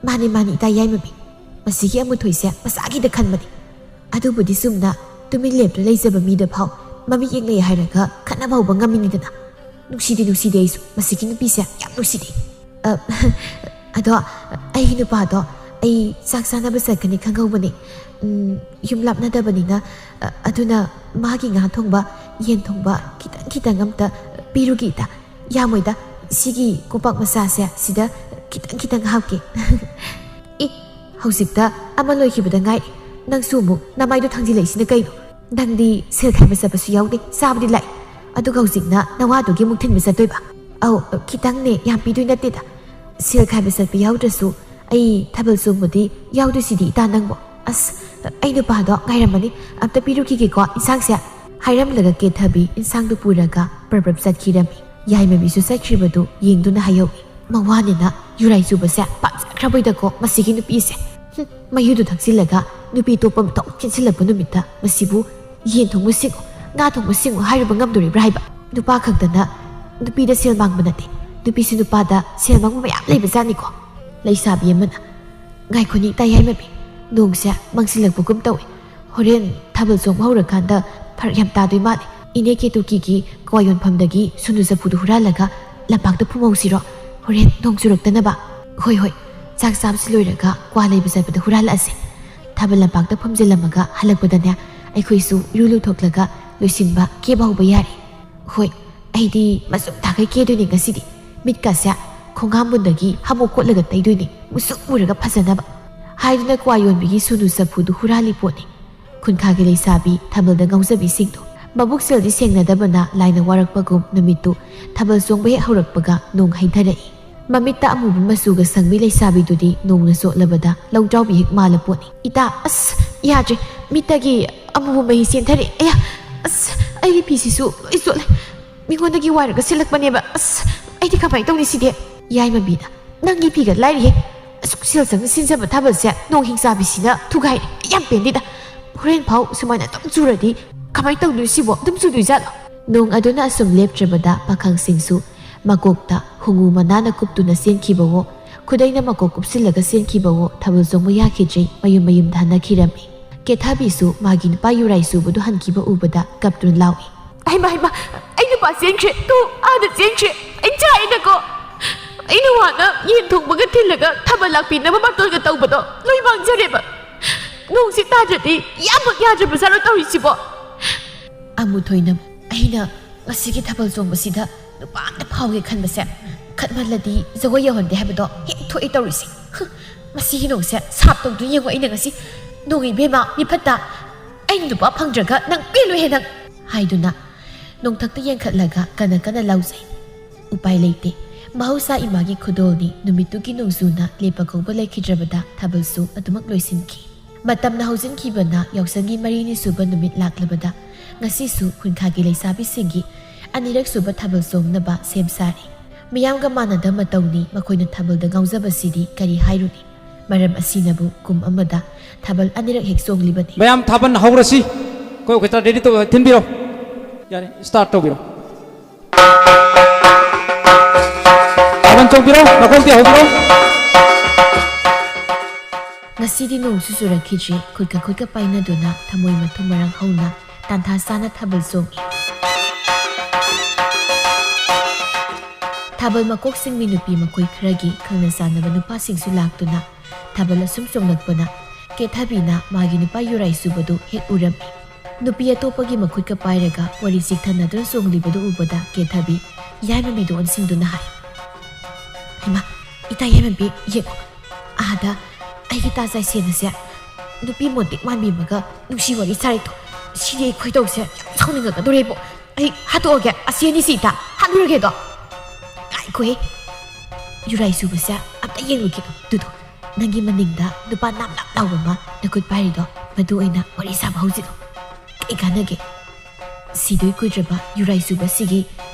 "ꯃꯥꯅꯤ, ꯃꯥꯅꯤ, ꯏꯇꯥ ꯌꯥꯏꯃꯕꯤ, ꯃꯁꯤꯒꯤ ꯑꯃꯨꯊꯣꯏꯁꯦ ꯃꯁꯥꯒꯤꯗ ꯈꯟꯕꯅꯤ꯫ ꯑꯗꯨꯕꯨꯗꯤ ꯆꯨꯝꯅ ꯇꯨꯃꯤꯟ ꯂꯦꯞꯇꯨꯅ ꯂꯩꯖꯕ ꯃꯤꯗ ꯐꯥꯎ ꯃꯃꯤꯠ ꯌꯦꯡꯅꯩ ꯍꯥꯏꯔꯒ ꯈꯠꯅꯕ ꯍꯧꯕ ꯉꯝꯃꯤꯅꯤꯗꯅ꯫ ꯅꯨꯡꯁꯤꯗꯦ, ꯅꯨꯡꯁꯤꯗꯦ, ꯑꯩꯁꯨ ꯃꯁꯤꯒꯤ ꯅꯨꯄꯤꯁꯦ ꯌꯥꯝ ꯅꯨꯡꯁꯤꯗꯦ꯫ ꯑ, ꯑꯗꯣ ꯑꯩꯒꯤ ꯅꯨꯄꯥꯗꯣ ꯑꯩ ꯆꯥꯛ ꯆꯥꯅꯕ ꯆꯠꯀꯅꯤ ꯈꯪꯍꯧꯕꯅꯤ꯫ ꯎꯝ, ꯌꯨꯝ ꯂꯥꯞꯅꯗꯕꯅꯤꯅ, ꯑ, ꯑꯗꯨꯅ ꯃꯥꯒꯤ ꯉꯥ ꯊꯣꯡꯕ, ꯌꯦꯟ ꯊꯣꯡꯕ ꯈꯤꯇꯪ ꯈꯤꯇꯪ ꯑꯝꯇ ꯄꯤꯔꯨꯒꯦꯗ꯫ ꯌꯥꯝꯃꯣꯏꯗ, ꯁꯤꯒꯤ ꯀꯣꯝꯄꯥꯛ ꯃꯆꯥꯁꯦ ꯁꯤꯗ ꯈꯤꯇꯪ ꯈꯤꯇꯪ ꯍꯥꯞꯀꯦ꯫ ꯑꯦ, ꯍꯧꯖꯤꯛꯇ ꯑꯃ ꯂꯣꯏꯈꯤꯕꯗ ꯉꯥꯏ, ꯅꯪꯁꯨ ꯑꯃꯨꯛ ꯅꯃꯥꯏꯗꯣ ꯊꯥꯡꯖꯤꯜꯂꯛꯏꯁꯤꯅ ꯀꯩꯅꯣ? ꯅꯪꯗꯤ ꯁꯦꯜ ꯈꯥꯏꯕ ꯆꯠꯄꯁꯨ ꯌꯥꯎꯗꯦ, ꯆꯥꯕꯗꯤ ꯂꯥꯛꯏ, ꯑꯗꯨꯒ ꯍꯧꯖꯤꯛꯅ ꯅꯋꯥꯗꯨꯒꯤ ꯑꯃꯨꯛ ꯊꯤꯟꯕ ꯆꯠꯇꯣꯏꯕ? ꯑꯧ, ꯈꯤꯇꯪꯅꯦ, ꯌꯥꯝ ꯄꯤꯗꯣꯏ ꯅꯠꯇꯦꯗ꯫ ꯁꯦꯜ ꯈꯥꯏꯕ ꯆꯠꯄ ꯌꯥꯎꯗ꯭ꯔꯁꯨ ꯑꯩ ꯊꯥꯕꯜ ꯆꯣꯡꯕꯗꯤ ꯌꯥꯎꯗꯣꯏꯁꯤꯗꯤ ꯏꯇꯥ ꯅꯪꯕꯣ꯫ ꯑꯁ, ꯑꯩ ꯅꯨꯄꯥꯗꯣ ꯉꯥꯏꯔꯝꯃꯅꯤ, ꯑꯝꯇ ꯄꯤꯔꯨꯈꯤꯒꯦꯀꯣ ꯏꯟꯁꯥꯡꯁꯦ꯫ ꯍꯥꯏꯔꯝꯂꯒ ꯀꯦꯊꯕꯤ ꯏꯟꯁꯥꯡꯗꯨ ꯄꯨꯔꯒ ꯄ꯭ꯔꯞ ꯄ꯭ꯔꯞ ꯆꯠꯈꯤꯔꯝꯃꯤ꯫ ꯌꯥꯏꯃꯕꯤꯁꯨ ꯆꯠꯈ꯭ꯔꯤꯕꯗꯨ ꯌꯦꯡꯗꯨꯅ ꯍꯥꯏꯍꯧꯏ꯫ ꯃꯋꯥꯅꯤꯅ ꯌꯨꯔꯥꯏ ꯆꯨꯕꯁꯦ ꯄꯥꯝꯖꯈ꯭ꯔꯕꯩꯗꯀꯣ ꯃꯁꯤꯒꯤ ꯅꯨꯄꯤꯁꯦ꯫ ꯍꯨꯝ, ꯃꯌꯨꯗꯨ ꯊꯛꯆꯤꯜꯂꯒ ꯅꯨꯄꯤ ꯑꯇꯣꯞꯄ ꯑꯃ ꯇꯣꯛ ꯆꯦꯟꯁꯤꯜꯂꯛꯄ ꯅꯨꯃꯤꯠꯇ ꯃꯁꯤꯕꯨ ꯌꯦꯟ ꯊꯣꯡꯕ ꯁꯤꯡꯉꯨ, ꯉꯥ ꯊꯣꯡꯕ ꯁꯤꯡꯉꯨ ꯍꯥꯏꯔꯨꯕ ꯉꯝꯗꯣꯔꯤꯕ꯭ꯔꯥ ꯍꯥꯏꯕ? ꯅꯨꯄꯥ ꯈꯛꯇꯅ ꯅꯨꯄꯤꯗ ꯁꯦꯜ ꯃꯥꯡꯕ ꯅꯠꯇꯦ, ꯅꯨꯄꯤꯁꯨ ꯅꯨꯄꯥꯗ ꯁꯦꯜ ꯃꯥꯡꯕ ꯃꯌꯥꯝ ꯂꯩꯕꯖꯥꯠꯅꯤꯀꯣ꯫ ꯂꯩꯁꯥꯕꯤ ꯑꯃꯅ, "ꯉꯥꯏꯈꯣꯅꯤ ꯏꯇꯥ ꯌꯥꯏꯃꯕꯤ, ꯅꯣꯡꯁꯦ ꯃꯪꯁꯤꯜꯂꯛꯄꯒꯨꯝ ꯇꯧꯏ꯫ ꯍꯣꯔꯦꯟ ꯊꯥꯕꯜ ꯆꯣꯡꯕ ꯍꯧꯔꯀꯥꯟꯗ ꯐꯔꯛ ꯌꯥꯝ ꯇꯥꯗꯣꯏ ꯃꯥꯜꯂꯦ꯫ ꯏꯅꯦ ꯀꯦꯇꯨꯀꯤꯒꯤ ꯀ꯭ꯋꯥ ꯌꯣꯟꯐꯝꯗꯒꯤ ꯁꯨꯅꯨ ꯆꯐꯨꯗꯨ ꯍꯨꯔꯥꯜꯂꯒ ꯂꯝꯄꯥꯛꯇ ꯐꯨꯝꯍꯧꯁꯤꯔꯣ? ꯍꯣꯔꯦꯟ ꯅꯣꯡ ꯆꯨꯔꯛꯇꯅꯕ꯫" "ꯍꯣꯏ, ꯍꯣꯏ, ꯆꯥꯛ ꯆꯥꯕꯁꯤ ꯂꯣꯏꯔꯒ ꯀ꯭ꯋꯥ ꯂꯩꯕ ꯆꯠꯄꯗ ꯍꯨꯔꯥꯜꯂꯛꯑꯁꯦ꯫ ꯊꯥꯕꯜ ꯂꯝꯄꯥꯛꯇ ꯐꯨꯝꯖꯤꯜꯂꯝꯃꯒ ꯍꯜꯂꯛꯄꯗꯅꯦ ꯑꯩꯈꯣꯏꯁꯨ ꯏꯔꯨ ꯂꯨꯊꯣꯛꯂꯒ ꯂꯣꯏꯁꯤꯟꯕ ꯀꯦꯕ ꯍꯧꯕ ꯌꯥꯔꯦ꯫" "ꯍꯣꯏ, ꯑꯩꯗꯤ ꯃꯆꯨꯝ ꯇꯥꯈꯩ ꯀꯦꯗꯣꯏꯅꯦ ꯉꯁꯤꯗꯤ꯫ ꯃꯤꯠꯀꯁꯦ ꯈꯣꯡꯒꯥꯝꯕꯨꯟꯗꯒꯤ ꯍꯥꯃꯨ ꯀꯣꯠꯂꯒ ꯇꯩꯗꯣꯏꯅꯦ, ꯃꯨꯁꯨꯛ ꯃꯨꯔꯒ ꯐꯖꯅꯕ꯫" ꯍꯥꯏꯗꯨꯅ ꯀ꯭ꯋꯥ ꯌꯣꯟꯕꯤꯒꯤ ꯁꯨꯅꯨ ꯆꯐꯨꯗꯨ ꯍꯨꯔꯥꯜꯂꯤ ꯄꯣꯠꯅꯤ꯫ ꯈꯨꯟꯈꯥꯒꯤ ꯂꯩꯁꯥꯕꯤ ꯊꯥꯕꯜꯗ ꯉꯥꯎꯖꯕꯤꯁꯤꯡꯗꯣ꯫ ꯃꯕꯨꯛ ꯁꯦꯜꯗꯤ ꯁꯦꯡꯅꯗꯕꯅ ꯂꯥꯏꯅ ꯋꯥꯔꯛꯄꯒꯨꯝ ꯅꯨꯃꯤꯠꯇꯨ ꯊꯥꯕꯜ ꯆꯣꯡꯕ ꯍꯦꯛ ꯍꯧꯔꯛꯄꯒ ꯅꯣꯡ ꯍꯩꯊꯔꯛꯏ꯫ ꯃꯃꯤꯠꯇ ꯑꯃꯨꯕ ꯃꯆꯨꯒ ꯁꯪꯕꯤ ꯂꯩꯁꯥꯕꯤꯗꯨꯗꯤ ꯅꯣꯡꯅ ꯆꯣꯠꯂꯕꯗ ꯂꯧꯗ꯭ꯔꯥꯎꯕꯤ ꯍꯦꯛ ꯃꯥꯜꯂ ꯄꯣꯠꯅꯤ꯫ "ꯏꯇꯥ, ꯑꯁ, ꯌꯥꯗ꯭ꯔꯦ, ꯃꯤꯠꯇꯒꯤ ꯑꯃꯨꯕ ꯃꯍꯤ ꯆꯦꯟꯊꯔꯛꯑꯦ꯫ ꯑꯌꯥ, ꯑꯁ, ꯑꯩꯒꯤ ꯐꯤꯁꯤꯁꯨ ꯂꯣꯏ ꯆꯣꯠꯂꯦ꯫ ꯃꯤꯉꯣꯟꯗꯒꯤ ꯋꯥꯏꯔꯒ ꯁꯤꯜꯂꯛꯄꯅꯦꯕ꯫ ꯑꯁ, ꯑꯩꯗꯤ ꯀꯃꯥꯏꯅ ꯇꯧꯅꯤ ꯁꯤꯗꯤ?" ꯌꯥꯏꯃꯕꯤꯅ, "ꯅꯪꯒꯤ ꯐꯤꯒ ꯂꯥꯏꯔꯤꯍꯦ꯫ ꯑꯁꯨꯛ ꯁꯦꯜ ꯆꯪꯅ ꯁꯤꯟꯖꯕ ꯊꯥꯕꯜꯁꯦ ꯅꯣꯡ ꯍꯤꯡꯆꯥꯕꯤꯁꯤꯅ ꯊꯨꯒꯥꯏꯔꯦ꯫ ꯌꯥꯝ ꯄꯦꯟꯗꯦꯗ꯫ ꯍꯣꯔꯦꯟ ꯐꯥꯎ ꯁꯨꯃꯥꯏꯅ ꯑꯗꯨꯝ ꯆꯨꯔꯗꯤ ꯀꯃꯥꯏꯅ ꯇꯧꯗꯣꯏ ꯁꯤꯕꯣ? ꯑꯗꯨꯝ ꯆꯨꯗꯣꯏ ꯖꯥꯠꯂꯣ?" ꯅꯣꯡ ꯑꯗꯨꯅ ꯑꯁꯨꯝ ꯂꯦꯞꯇ꯭ꯔꯕꯗ ꯄꯥꯈꯪꯁꯤꯡꯁꯨ ꯃꯀꯣꯛꯇ ꯍꯨꯉꯨ ꯃꯅꯥꯅ ꯀꯨꯞꯇꯨꯅ ꯆꯦꯟꯈꯤꯕꯋꯣ, ꯈꯨꯗꯩꯅ ꯃꯀꯣꯛ ꯀꯨꯞꯁꯤꯜꯂꯒ ꯆꯦꯟꯈꯤꯕꯋꯣ, ꯊꯥꯕꯜ ꯆꯣꯡꯕ ꯌꯥꯈꯤꯗ꯭ꯔꯦ, ꯃꯌꯨꯝ ꯃꯌꯨꯝꯗ ꯍꯟꯅꯈꯤꯔꯝꯃꯤ꯫ ꯀꯦꯊꯕꯤꯁꯨ ꯃꯥꯒꯤ ꯅꯨꯄꯥ ꯌꯨꯔꯥꯏ ꯆꯨꯕꯗꯨ ꯍꯟꯈꯤꯕ ꯎꯕꯗ ꯀꯞꯇꯨꯅ ꯂꯥꯎꯏ꯫ "ꯍꯩꯃꯥ, ꯍꯩꯃꯥ, ꯑꯩ ꯅꯨꯄꯥ ꯆꯦꯟꯈ꯭ꯔꯦ, ꯇꯨ ꯑꯥꯗ ꯆꯦꯟꯈ꯭ꯔꯦ, ꯑꯩ ꯆꯥꯛꯑꯦꯗꯀꯣ꯫ ꯑꯩꯅ ꯋꯥꯅ ꯌꯦꯟ ꯊꯣꯡꯕꯒ ꯊꯤꯜꯂꯒ ꯊꯥꯕꯜ ꯂꯥꯛꯄꯤꯅꯕ ꯕꯥꯇꯣꯟꯒ ꯇꯧꯕꯗꯣ ꯂꯣꯏ ꯃꯥꯡꯖꯔꯦꯕ꯫ ꯅꯣꯡꯁꯤ ꯇꯥꯗ꯭ꯔꯗꯤ ꯌꯥꯝꯃꯛ ꯌꯥꯗ꯭ꯔꯕꯖꯥꯠꯔꯣ ꯇꯧꯔꯤꯁꯤꯕꯣ? ꯑꯃꯨꯊꯣꯏꯅ, ꯑꯩꯅ ꯉꯁꯤꯒꯤ ꯊꯥꯕꯜ ꯆꯣꯡꯕꯁꯤꯗ ꯅꯨꯄꯥ ꯑꯝꯇ ꯐꯥꯎꯒꯦ ꯈꯟꯕꯁꯦ, ꯈꯠꯃꯜꯂꯗꯤ ꯖꯒꯣꯏ ꯌꯧꯍꯟꯗꯦ ꯍꯥꯏꯕꯗꯣ ꯍꯦꯛ ꯊꯣꯛꯑꯦ ꯇꯧꯔꯤꯁꯦ꯫ ꯍꯨꯝ, ꯃꯁꯤꯒꯤ ꯅꯣꯡꯁꯦ ꯁꯥꯞ ꯇꯧꯗꯣꯏ ꯌꯦꯡꯉꯣ ꯑꯩꯅ ꯉꯁꯤ꯫ "ꯅꯣꯡ ꯏꯕꯦꯝꯃ, ꯃꯤꯐꯠꯇ, ꯑꯩꯅ ꯅꯨꯄꯥ ꯐꯪꯗ꯭ꯔꯒ ꯅꯪ ꯄꯦꯜꯂꯣꯏꯍꯦ ꯅꯪ!" ꯍꯥꯏꯗꯨꯅ ꯅꯣꯡꯊꯛꯇ ꯌꯦꯡꯈꯠꯂꯒ ꯀꯟꯅ ꯀꯟꯅ ꯂꯥꯎꯖꯩ꯫ ꯎꯄꯥꯏ ꯂꯩꯇꯦ꯫ ꯃꯍꯧꯁꯥ ꯏꯃꯥꯒꯤ ꯈꯨꯗꯣꯜꯅꯤ꯫ ꯅꯨꯃꯤꯠꯇꯨꯒꯤ ꯅꯣꯡꯖꯨꯅ ꯂꯦꯞꯄ ꯀꯧꯕ ꯂꯩꯈꯤꯗ꯭ꯔꯕꯗ ꯊꯥꯕꯜꯁꯨ ꯑꯗꯨꯃꯛ ꯂꯣꯏꯁꯤꯟꯈꯤ꯫ ꯃꯇꯝꯅ ꯍꯧꯖꯤꯟꯈꯤꯕꯅ ꯌꯥꯎꯁꯪꯒꯤ ꯃꯔꯤꯅꯤ ꯁꯨꯕ ꯅꯨꯃꯤꯠ ꯂꯥꯛꯂꯕꯗ ꯉꯁꯤꯁꯨ ꯈꯨꯟꯈꯥꯒꯤ ꯂꯩꯁꯥꯕꯤꯁꯤꯡꯒꯤ ꯑꯅꯤꯔꯛ ꯁꯨꯕ ꯊꯥꯕꯜ ꯆꯣꯡꯅꯕ ꯁꯦꯝ ꯁꯥꯔꯤ꯫ ꯃꯤꯌꯥꯝꯒ ꯃꯥꯟꯅꯗ ꯃꯇꯧꯅꯤ꯫ ꯃꯈꯣꯏꯅ ꯊꯥꯕꯜꯗ ꯉꯥꯎꯖꯕꯁꯤꯗꯤ ꯀꯔꯤ ꯍꯥꯏꯔꯨꯅꯤ? ꯃꯔꯝ ꯑꯁꯤꯅꯕꯨ ꯀꯨꯝ ꯑꯃꯗ ꯊꯥꯕꯜ ꯑꯅꯤꯔꯛ ꯍꯦꯛ ꯆꯣꯡꯂꯤꯕꯅꯤ꯫ ꯃꯌꯥꯝ ꯊꯥꯕꯜ ꯍꯧꯔꯁꯤ꯫ ꯑꯩꯈꯣꯏ orchestra ready ꯇꯧ, ꯊꯤꯟꯕꯤꯔꯣ꯫ ꯌꯥꯔꯦ, start ꯇꯧꯕꯤꯔꯣ꯫ ꯊꯥꯕꯜ ꯆꯣꯡꯕꯤꯔꯣ, ꯃꯈꯣꯡ ꯇꯦꯛꯍꯧꯕꯤꯔꯣ꯫ ꯉꯁꯤꯗꯤ ꯅꯣꯡꯁꯨ ꯆꯨꯔꯛꯈꯤꯗ꯭ꯔꯦ꯫ ꯈꯨꯠꯀ ꯈꯨꯠꯀ ꯄꯥꯏꯅꯗꯨꯅ ꯊꯃꯣꯏ ꯃꯊꯨꯝ ꯃꯔꯥꯡ ꯍꯧꯅ ꯇꯥꯟꯊꯥ ꯆꯥꯅ ꯊꯥꯕꯜ ꯆꯣꯡꯏ꯫ ꯊꯥꯕꯜ ꯃꯀꯣꯛ ꯆꯤꯡꯕꯤ ꯅꯨꯄꯤ ꯃꯈꯣꯏ ꯈꯔꯒꯤ ꯈꯪꯅ ꯆꯥꯟꯅꯕ ꯅꯨꯄꯥꯁꯤꯡꯁꯨ ꯂꯥꯛꯇꯨꯅ ꯊꯥꯕꯜ ꯑꯁꯨꯝ ꯆꯣꯡꯂꯛꯄꯅ ꯀꯦꯊꯕꯤꯅ ꯃꯥꯒꯤ ꯅꯨꯄꯥ ꯌꯨꯔꯥꯏ ꯆꯨꯕꯗꯨ ꯍꯦꯛ ꯎꯔꯝꯃꯤ꯫ ꯅꯨꯄꯤ ꯑꯇꯣꯞꯄꯒꯤ ꯃꯈꯨꯠꯀ ꯄꯥꯏꯔꯒ ꯋꯥꯔꯤ ꯆꯤꯛꯊꯅꯗꯨꯅ ꯆꯣꯡꯂꯤꯕꯗꯨ ꯎꯕꯗ ꯀꯦꯊꯕꯤ ꯌꯥꯏꯃꯕꯤꯗ ꯑꯣꯟꯁꯤꯟꯗꯨꯅ ꯍꯥꯏ, "ꯍꯩꯃꯥ, ꯏꯇꯥ ꯌꯥꯏꯃꯕꯤ, ꯌꯦꯡꯉꯣ, ꯑꯥꯗ ꯑꯩꯒꯤ ꯇꯥ ꯆꯥꯏꯁꯦꯟ ꯑꯁꯦ ꯅꯨꯄꯤ ꯃꯣꯟꯇꯦꯛ ꯃꯥꯟꯕꯤ ꯑꯃꯒ ꯅꯨꯡꯁꯤ ꯋꯥꯔꯤ ꯁꯥꯔꯤꯗꯣ꯫ ꯁꯤꯗꯤ ꯑꯩ ꯈꯣꯏꯗꯧꯁꯦ ꯌꯥꯝ ꯁꯥꯎꯅꯤꯡꯉꯛꯀꯗꯣꯔꯦꯕꯣ꯫ ꯑꯩ ꯍꯥꯠꯇꯣꯛꯑꯒꯦ, ꯑꯁꯤ ꯑꯅꯤꯁꯤ ꯏꯇꯥ, ꯍꯥꯠꯂꯨꯔꯒꯦꯗꯣ꯫ ꯉꯥꯏꯈꯣꯍꯦ, ꯌꯨꯔꯥꯏ ꯆꯨꯕꯁꯦ ꯑꯝꯇ ꯌꯦꯡꯉꯨꯈꯤꯅꯣ꯫ ꯇꯨꯗꯣ, ꯅꯪꯒꯤ ꯃꯅꯤꯡꯗ ꯅꯨꯄꯥ ꯅꯥꯞ ꯅꯥꯞ ꯂꯥꯎꯕ ꯑꯃ ꯅꯈꯨꯠ ꯄꯥꯏꯔꯤꯗꯣ, ꯃꯗꯨ ꯑꯣꯏꯅ ꯋꯥꯔꯤ ꯁꯥꯕ ꯍꯧꯖꯤꯜꯂꯣ꯫ ꯀꯩ ꯀꯥꯟꯅꯒꯦ? ꯁꯤꯗꯣꯏ ꯀꯨꯏꯗ꯭ꯔꯕ ꯌꯨꯔꯥꯏ ꯆꯨꯕꯁꯤꯒꯤ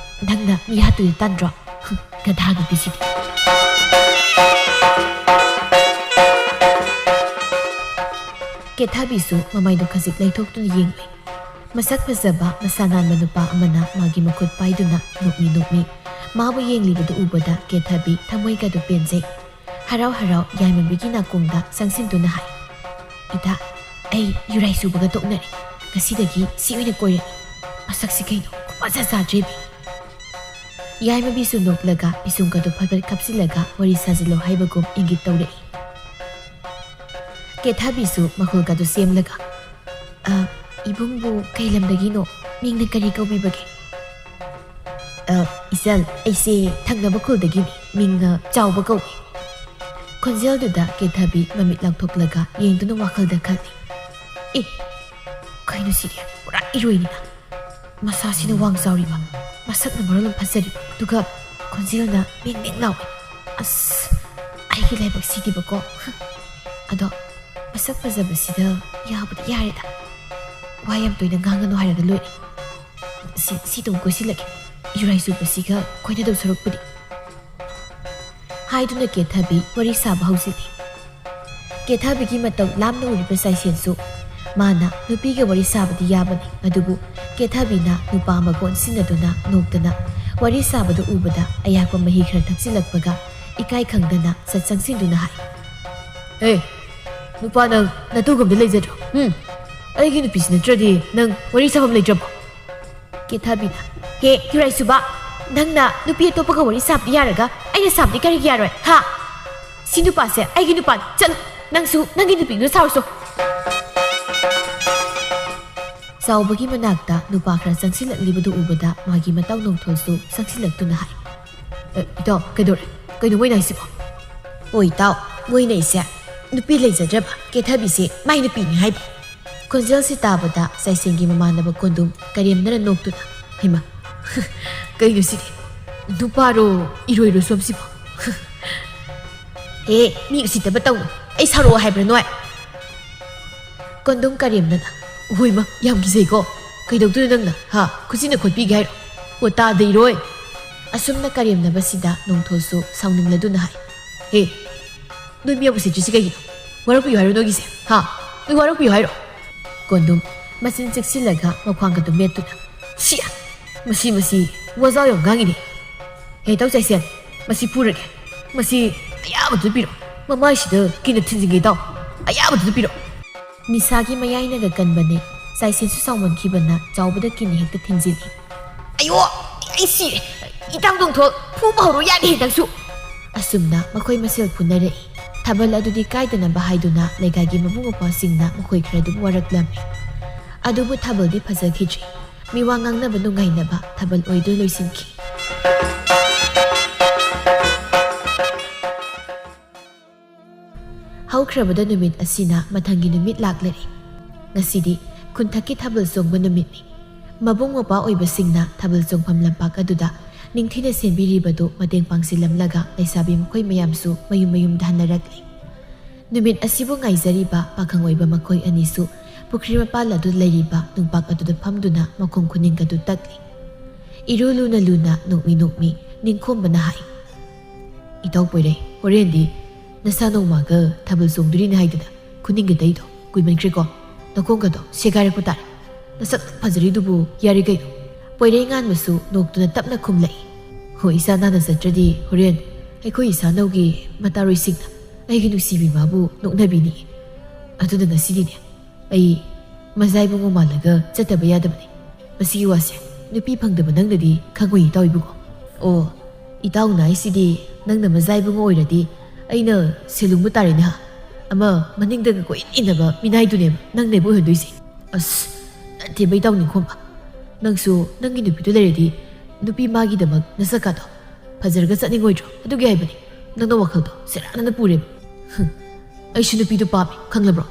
ꯅꯪꯅ ꯃꯤ ꯍꯥꯠꯇꯣꯏꯗꯣ ꯇꯟꯗ꯭ꯔꯣ? ꯍꯨꯝ, ꯒꯙꯥ ꯅꯨꯄꯤꯁꯤꯗꯤ꯫" ꯀꯦꯊꯕꯤꯁꯨ ꯃꯃꯥꯏꯗꯣ ꯈꯖꯤꯛ ꯂꯩꯊꯣꯛꯇꯨꯅ ꯌꯦꯡꯂꯨꯏ꯫ ꯃꯁꯛ ꯐꯖꯕ, ꯃꯁꯥ ꯅꯥꯟꯕ ꯅꯨꯄꯥ ꯑꯃꯅ ꯃꯥꯒꯤ ꯃꯈꯨꯠ ꯄꯥꯏꯗꯨꯅ ꯅꯣꯛꯃꯤ ꯅꯣꯛꯃꯤ ꯃꯥꯕꯨ ꯌꯦꯡꯂꯤꯕꯗꯨ ꯎꯕꯗ ꯀꯦꯊꯕꯤ ꯊꯃꯣꯏꯒꯗꯨ ꯄꯦꯟꯖꯩ꯫ ꯍꯔꯥꯎ ꯍꯔꯥꯎ ꯌꯥꯏꯃꯕꯤꯒꯤ ꯅꯥꯀꯣꯡꯗ ꯆꯪꯁꯤꯟꯗꯨꯅ ꯍꯥꯏ, "ꯏꯇꯥ, ꯑꯩ ꯌꯨꯔꯥꯏ ꯆꯨꯕꯒ ꯇꯣꯛꯅꯔꯦ꯫ ꯉꯁꯤꯗꯒꯤ ꯁꯤ ꯑꯣꯏꯅ ꯀꯣꯏꯔꯅꯤ꯫ ꯃꯁꯛꯁꯤ ꯀꯩꯅꯣ, ꯈꯨꯐꯖ ꯆꯥꯗ꯭ꯔꯦꯃꯤ꯫" ꯌꯥꯏꯃꯕꯤꯁꯨ ꯅꯣꯛꯂꯒ ꯄꯤꯁꯨꯝꯒꯗꯨ ꯐꯠ ꯐꯠ ꯈꯞꯆꯤꯜꯂꯒ ꯋꯥꯔꯤ ꯁꯥꯖꯤꯜꯂꯣ ꯍꯥꯏꯕꯒꯨꯝ ꯏꯪꯒꯤꯠ ꯇꯧꯔꯛꯏ꯫ ꯀꯦꯊꯕꯤꯁꯨ ꯃꯈꯣꯜꯒꯗꯨ ꯁꯦꯝꯂꯒ, "ꯑ, ꯏꯕꯨꯡꯕꯨ ꯀꯩ ꯂꯝꯗꯒꯤꯅꯣ? ꯃꯤꯡꯅ ꯀꯔꯤ ꯀꯧꯕꯤꯕꯒꯦ?" "ꯑ, ꯏꯆꯜ, ꯑꯩꯁꯦ ꯊꯪꯅꯕ ꯈꯨꯜꯗꯒꯤꯅꯤ꯫ ꯃꯤꯡꯅ ꯆꯥꯎꯕ ꯀꯧꯏ꯫" ꯈꯣꯟꯖꯦꯜꯗꯨꯗ ꯀꯦꯊꯕꯤ ꯃꯃꯤꯠ ꯂꯥꯎꯊꯣꯛꯂꯒ ꯌꯦꯡꯗꯨꯅ ꯋꯥꯈꯜꯗ ꯈꯜꯂꯤ, "ꯑꯦ, ꯀꯩꯅꯣ ꯁꯤꯗꯤ? ꯄꯨꯔꯥ ꯏꯔꯣꯏꯅꯤꯅ꯫ ꯃꯁꯥꯁꯤꯅ ꯋꯥꯡ ꯆꯥꯎꯔꯤꯕ, ꯃꯁꯛꯅ ꯃꯔꯣꯜ ꯑꯃ ꯐꯖꯔꯤꯕ, ꯑꯗꯨꯒ ꯈꯣꯟꯖꯦꯜꯅ ꯃꯦꯡ ꯃꯦꯡ ꯂꯥꯎꯏ꯫ ꯑꯁ, ꯑꯩꯒꯤ ꯂꯥꯏꯕꯛ ꯁꯤꯗꯤꯕꯀꯣ꯫ ꯑꯗꯣ ꯃꯁꯛ ꯐꯖꯕꯁꯤꯗ ꯌꯥꯕꯨꯗꯤ ꯌꯥꯔꯦꯗ꯫ ꯋꯥ ꯌꯥꯝ ꯇꯣꯏꯅ ꯉꯥꯡꯒꯅꯨ ꯍꯥꯏꯔꯒ ꯂꯣꯏꯔꯦ꯫ ꯁꯤ, ꯁꯤ ꯑꯗꯨꯝ ꯀꯣꯏꯁꯤꯜꯂꯒꯦ, ꯌꯨꯔꯥꯏ ꯆꯨꯕꯁꯤꯒ ꯀꯣꯏꯅꯗꯧ ꯁꯔꯨꯛꯄꯨꯗꯤ꯫" ꯍꯥꯏꯗꯨꯅ ꯀꯦꯊꯕꯤ ꯋꯥꯔꯤ ꯁꯥꯕ ꯍꯧꯖꯤꯜꯂꯤ꯫ ꯀꯦꯊꯕꯤꯒꯤ ꯃꯇꯧ ꯂꯥꯝꯅ ꯎꯔꯤꯕ ꯆꯥꯏꯁꯦꯟꯁꯨ ꯃꯥꯅ ꯅꯨꯄꯤꯒ ꯋꯥꯔꯤ ꯁꯥꯕꯗꯤ ꯌꯥꯕꯅꯤ, ꯑꯗꯨꯕꯨ ꯀꯦꯊꯕꯤꯅ ꯅꯨꯄꯥ ꯑꯃꯒ ꯑꯣꯟꯁꯤꯟꯅꯗꯨꯅ ꯅꯣꯛꯇꯅ ꯋꯥꯔꯤ ꯁꯥꯕꯗꯨ ꯎꯕꯗ ꯑꯌꯥꯛꯄ ꯃꯍꯤ ꯈꯔ ꯊꯛꯆꯤꯜꯂꯛꯄꯒ ꯏꯀꯥꯏ ꯈꯪꯗꯅ ꯆꯠ ꯆꯪꯁꯤꯟꯗꯨꯅ ꯍꯥꯏ, "ꯍꯦ, ꯅꯨꯄꯥ ꯅꯪ ꯅꯇꯨꯒꯨꯝꯗ ꯂꯩꯖꯗ꯭ꯔꯣ? ꯎꯝ, ꯑꯩꯒꯤ ꯅꯨꯄꯤꯁꯤ ꯅꯠꯇ꯭ꯔꯗꯤ ꯅꯪ ꯋꯥꯔꯤ ꯁꯥꯐꯝ ꯂꯩꯇ꯭ꯔꯕꯣ?" ꯀꯦꯊꯕꯤꯅ, "ꯍꯦ, ꯌꯨꯔꯥꯏꯁꯨꯕ, ꯅꯪꯅ ꯅꯨꯄꯤ ꯑꯇꯣꯞꯄꯒ ꯋꯥꯔꯤ ꯁꯥꯕꯗꯤ ꯌꯥꯔꯒ ꯑꯩꯅ ꯁꯥꯕꯗꯤ ꯀꯔꯤꯒꯤ ꯌꯥꯔꯣꯏ, ꯍꯥ? ꯁꯤ ꯅꯨꯄꯥꯁꯦ ꯑꯩꯒꯤ ꯅꯨꯄꯥꯅꯤ꯫ ꯆꯠꯂꯨ, ꯅꯪꯁꯨ ꯅꯪꯒꯤ ꯅꯨꯄꯤꯗꯨ ꯁꯥꯎꯔꯨꯆꯣ꯫" ꯆꯥꯎꯕꯒꯤ ꯃꯅꯥꯛꯇ ꯅꯨꯄꯥ ꯈꯔ ꯆꯪꯁꯤꯜꯂꯛꯂꯤꯕꯗꯨ ꯎꯕꯗ ꯃꯥꯒꯤ ꯃꯇꯥꯎ ꯅꯣꯡꯊꯣꯜꯁꯨ ꯆꯪꯁꯤꯜꯂꯛꯇꯨꯅ ꯍꯥꯏ, "ꯑ, ꯏꯇꯥꯎ, ꯀꯩꯗꯧꯔꯦ? ꯀꯩꯅꯣ ꯃꯣꯏꯅ ꯍꯥꯏꯁꯤꯕꯣ?" "ꯑꯣ ꯏꯇꯥꯎ, ꯃꯣꯏꯅ ꯑꯩꯁꯦ ꯅꯨꯄꯤ ꯂꯩꯖꯗ꯭ꯔꯕ ꯀꯦꯊꯕꯤꯁꯦ ꯃꯥꯏ ꯅꯨꯄꯤꯅꯤ ꯍꯥꯏꯕ꯫" ꯈꯣꯟꯖꯦꯜꯁꯤ ꯇꯥꯕꯗ ꯆꯥꯏꯁꯦꯟꯒꯤ ꯃꯃꯥꯟꯅꯕ ꯀꯣꯟꯗꯨꯝ ꯀꯔꯦꯝꯅꯅ ꯅꯣꯛꯇꯨꯅ, "ꯍꯩꯃꯥ, ꯀꯩꯅꯣ ꯁꯤꯗꯤ? ꯅꯨꯄꯥꯔꯣ ꯏꯔꯣꯏꯔꯣ ꯁꯣꯝꯁꯤꯕꯣ?" "ꯍꯦ, ꯃꯤ ꯎꯁꯤꯠꯇꯕ ꯇꯧꯅꯨ꯫ ꯑꯩ ꯁꯥꯎꯔꯛꯑꯣ ꯍꯥꯏꯕ꯭ꯔꯥ ꯅꯣꯏ?" ꯀꯣꯟꯗꯨꯝ ꯀꯔꯦꯝꯅꯅ, "ꯍꯣꯏꯃ, ꯌꯥꯝ ꯀꯤꯖꯩꯀꯣ꯫ ꯀꯩꯗꯧꯗꯣꯏꯅꯣ ꯅꯪꯅ? ꯍꯥ? ꯈꯨꯠꯁꯤꯅ ꯈꯣꯠꯄꯤꯒꯦ ꯍꯥꯏꯔꯣ? ꯑꯣ, ꯇꯥꯗ ꯏꯔꯣꯏ!" ꯑꯁꯨꯝꯅ ꯀꯔꯦꯝꯅꯕꯁꯤꯗ ꯅꯣꯡꯊꯣꯜꯁꯨ ꯁꯥꯎꯅꯤꯡꯂꯗꯨꯅ ꯍꯥꯏ, "ꯍꯦ, ꯅꯣꯏ ꯃꯤ ꯌꯥꯝ ꯎꯁꯤꯠꯇ꯭ꯔꯤꯁꯤ ꯀꯩꯒꯤꯅꯣ? ꯋꯥꯔꯛꯄꯤꯌꯨ ꯍꯥꯏꯔꯣ ꯅꯣꯏꯒꯤꯁꯦ? ꯍꯥ? ꯅꯣꯏ ꯋꯥꯔꯛꯄꯤꯌꯨ ꯍꯥꯏꯔꯣ?" ꯀꯣꯟꯗꯨꯝ ꯃꯆꯤꯟ ꯆꯦꯛꯁꯤꯜꯂꯒ ꯃꯈ꯭ꯋꯥꯡꯒꯗꯨ ꯃꯦꯠꯇꯨꯅ, "ꯁꯤ! ꯃꯁꯤ, ꯃꯁꯤ ꯋꯥꯖꯥꯎ ꯌꯥꯝ ꯉꯥꯡꯉꯤꯅꯦ꯫ ꯍꯦ, ꯏꯇꯥꯎ ꯆꯥꯏꯁꯦꯟ, ꯃꯁꯤ ꯐꯨꯔꯒꯦ꯫ ꯃꯁꯤ ꯑꯌꯥꯕꯗꯨ ꯄꯤꯔꯣ꯫ ꯃꯃꯥꯏꯁꯤꯗ ꯀꯤꯟꯅ ꯊꯤꯟꯖꯤꯟꯒꯦ ꯏꯇꯥꯎ꯫ ꯑꯌꯥꯕꯗꯨ ꯄꯤꯔꯣ꯫" ꯅꯤꯁꯥꯒꯤ ꯃꯌꯥꯏꯅꯒ ꯀꯟꯕꯅꯦ꯫ ꯆꯥꯏꯁꯦꯟꯁꯨ ꯁꯥꯎꯃꯟꯈꯤꯕꯅ ꯆꯥꯎꯕꯗ ꯀꯤꯟꯅ ꯍꯦꯛꯇ ꯊꯤꯟꯖꯤꯜꯂꯤ꯫ "ꯑꯌꯣ! ꯑꯩ ꯁꯤꯔꯦ! "ꯏꯇꯥꯎ ꯅꯣꯡꯊꯣꯜ, ꯐꯨꯕ ꯍꯧꯔꯣ ꯌꯥꯅꯤ ꯅꯪꯁꯨ!" ꯑꯁꯨꯝꯅ ꯃꯈꯣꯏ ꯃꯁꯦꯜ ꯐꯨꯅꯔꯛꯏ꯫ ꯊꯥꯕꯜ ꯑꯗꯨꯗꯤ ꯀꯥꯏꯗꯅꯕ ꯍꯥꯏꯗꯨꯅ ꯂꯩꯀꯥꯏꯒꯤ ꯃꯕꯨꯡ ꯃꯧꯄ꯭ꯋꯥꯁꯤꯡꯅ ꯃꯈꯣꯏ ꯈꯔꯗꯨꯕꯨ ꯋꯥꯔꯛꯂꯝꯃꯤ꯫ ꯑꯗꯨꯕꯨ ꯊꯥꯕꯜꯗꯤ ꯐꯖꯈꯤꯗ꯭ꯔꯤ꯫ ꯃꯤꯋꯥ ꯉꯥꯡꯅꯕ ꯅꯨꯡꯉꯥꯏꯅꯕ ꯊꯥꯕꯜ ꯑꯣꯏꯗꯨꯅ ꯂꯣꯏꯁꯤꯟꯈꯤ꯫ ꯍꯧꯈ꯭ꯔꯕꯗ ꯅꯨꯃꯤꯠ ꯑꯁꯤꯅ ꯃꯊꯪꯒꯤ ꯅꯨꯃꯤꯠ ꯂꯥꯛꯂꯔꯦ꯫ ꯉꯁꯤꯗꯤ ꯈꯨꯟꯊꯛꯀꯤ ꯊꯥꯕꯜ ꯆꯣꯡꯕ ꯅꯨꯃꯤꯠꯅꯤ꯫ ꯃꯕꯨꯡ ꯃꯧꯄ꯭ꯋꯥ ꯑꯣꯏꯕꯁꯤꯡꯅ ꯊꯥꯕꯜ ꯆꯣꯡꯐꯝ ꯂꯝꯄꯥꯛ ꯑꯗꯨꯗ ꯅꯤꯡꯊꯤꯅ ꯁꯦꯝꯕꯤꯔꯤꯕꯗꯨ ꯃꯇꯦꯡ ꯄꯥꯡꯁꯤꯜꯂꯝꯂꯒ ꯂꯩꯁꯥꯕꯤ ꯃꯈꯣꯏ ꯃꯌꯥꯝꯁꯨ ꯃꯌꯨꯝ ꯃꯌꯨꯝꯗ ꯍꯟꯅꯔꯛꯂꯤ꯫ ꯅꯨꯃꯤꯠ ꯑꯁꯤꯕꯨ ꯉꯥꯏꯖꯔꯤꯕ ꯄꯥꯈꯪ ꯑꯣꯏꯕ ꯃꯈꯣꯏ ꯑꯅꯤꯁꯨ ꯄꯨꯈ꯭ꯔꯤ ꯃꯄꯥꯜ ꯑꯗꯨ ꯂꯩꯔꯤꯕ ꯅꯨꯡꯄꯥꯛ ꯑꯗꯨꯗ ꯐꯝꯗꯨꯅ ꯃꯈꯣꯡ ꯈꯨꯅꯤꯡ ꯑꯗꯨ ꯇꯛꯂꯤ꯫ ꯏꯔꯨ ꯂꯨꯅ ꯂꯨꯅ ꯅꯣꯛꯃꯤ ꯅꯣꯛꯃꯤ ꯅꯤꯡꯈꯣꯝꯕꯅ ꯍꯥꯏ, "ꯏꯇꯥꯎ ꯄꯣꯏꯔꯩ, ꯍꯣꯔꯦꯟꯗꯤ ꯅꯁꯥ ꯅꯣꯡꯃꯒ ꯊꯥꯕꯜ ꯆꯣꯡꯗꯣꯔꯤꯅꯦ ꯍꯥꯏꯗꯅ ꯈꯨꯅꯤꯡꯒ ꯇꯩꯗꯣ ꯀꯨꯏꯃꯟꯈ꯭ꯔꯦꯀꯣ꯫ ꯅꯈꯣꯡꯒꯗꯣ ꯁꯦꯒꯥꯏꯔꯛꯄ ꯇꯥꯔꯦ꯫ ꯅꯁꯛ ꯐꯖꯔꯤꯗꯨꯕꯨ ꯌꯥꯔꯦ ꯀꯩꯅꯣ?" ꯄꯣꯏꯔꯩ ꯉꯥꯟꯕꯁꯨ ꯅꯣꯛꯇꯨꯅ ꯇꯞꯅ ꯈꯨꯝꯂꯛꯏ, "ꯍꯣ, ꯏꯁꯥ ꯅꯥꯟꯅ ꯆꯠꯇ꯭ꯔꯗꯤ ꯍꯣꯔꯦꯟ ꯑꯩꯈꯣꯏ ꯏꯁꯥꯅꯧꯒꯤ ꯃꯇꯥꯔꯣꯏꯁꯤꯡꯅ ꯑꯩꯒꯤ ꯅꯨꯡꯁꯤꯕꯤ ꯃꯥꯕꯨ ꯅꯣꯛꯅꯕꯤꯅꯤ꯫ ꯑꯗꯨꯅ ꯉꯁꯤꯗꯤꯅꯦ, ꯑꯩ ꯃꯖꯥꯏꯕꯨꯡꯉꯣ ꯃꯥꯜꯂꯒ ꯆꯠꯇꯕ ꯌꯥꯗꯕꯅꯤ꯫ ꯃꯁꯤꯒꯤ ꯋꯥꯁꯦ ꯅꯨꯄꯤ ꯐꯪꯗꯕ ꯅꯪꯅꯗꯤ ꯈꯪꯉꯣꯏ, ꯏꯇꯥꯎ ꯏꯕꯨꯡꯉꯣ꯫ ꯑꯣ, ꯏꯇꯥꯎꯅ ꯍꯥꯏꯁꯤꯗꯤ ꯅꯪꯅ ꯃꯖꯥꯏꯕꯨꯡꯉꯣ ꯑꯣꯏꯔꯗꯤ ꯑꯩꯅ ꯁꯦꯂꯨꯡꯕ ꯇꯥꯔꯦꯅꯦ, ꯍꯥ? ꯑꯃ ꯃꯅꯤꯡꯗꯒ ꯀꯣꯏꯏꯟ ꯏꯟꯅꯕ ꯃꯤꯅꯥꯏꯗꯨꯅꯦꯕ ꯅꯪꯅꯦꯕ ꯑꯣꯏꯍꯟꯗꯣꯏꯁꯦ꯫ ꯑꯁ, ꯅꯠꯇꯦꯕ, ꯏꯇꯥꯎ ꯅꯤꯡꯈꯣꯝꯕ꯫ ꯅꯪꯁꯨ ꯅꯪꯒꯤ ꯅꯨꯄꯤꯗꯨ ꯂꯩꯔꯗꯤ ꯅꯨꯄꯤ ꯃꯥꯒꯤꯗꯃꯛ ꯅꯁꯛꯀꯥꯗꯣ ꯐꯖꯔꯒ ꯆꯠꯅꯤꯡꯉꯣꯏꯗ꯭ꯔꯣ? ꯑꯗꯨꯒꯤ ꯍꯥꯏꯕꯅꯤ꯫ ꯅꯪꯅ ꯋꯥꯈꯜꯗꯣ ꯁꯦꯔꯥꯟꯅꯅ ꯄꯨꯔꯦꯕ꯫ ꯍꯨꯝ, ꯑꯩꯁꯨ ꯅꯨꯄꯤꯗꯣ ꯄꯥꯝꯃꯦ, ꯈꯪꯂꯕ꯭ꯔꯣ?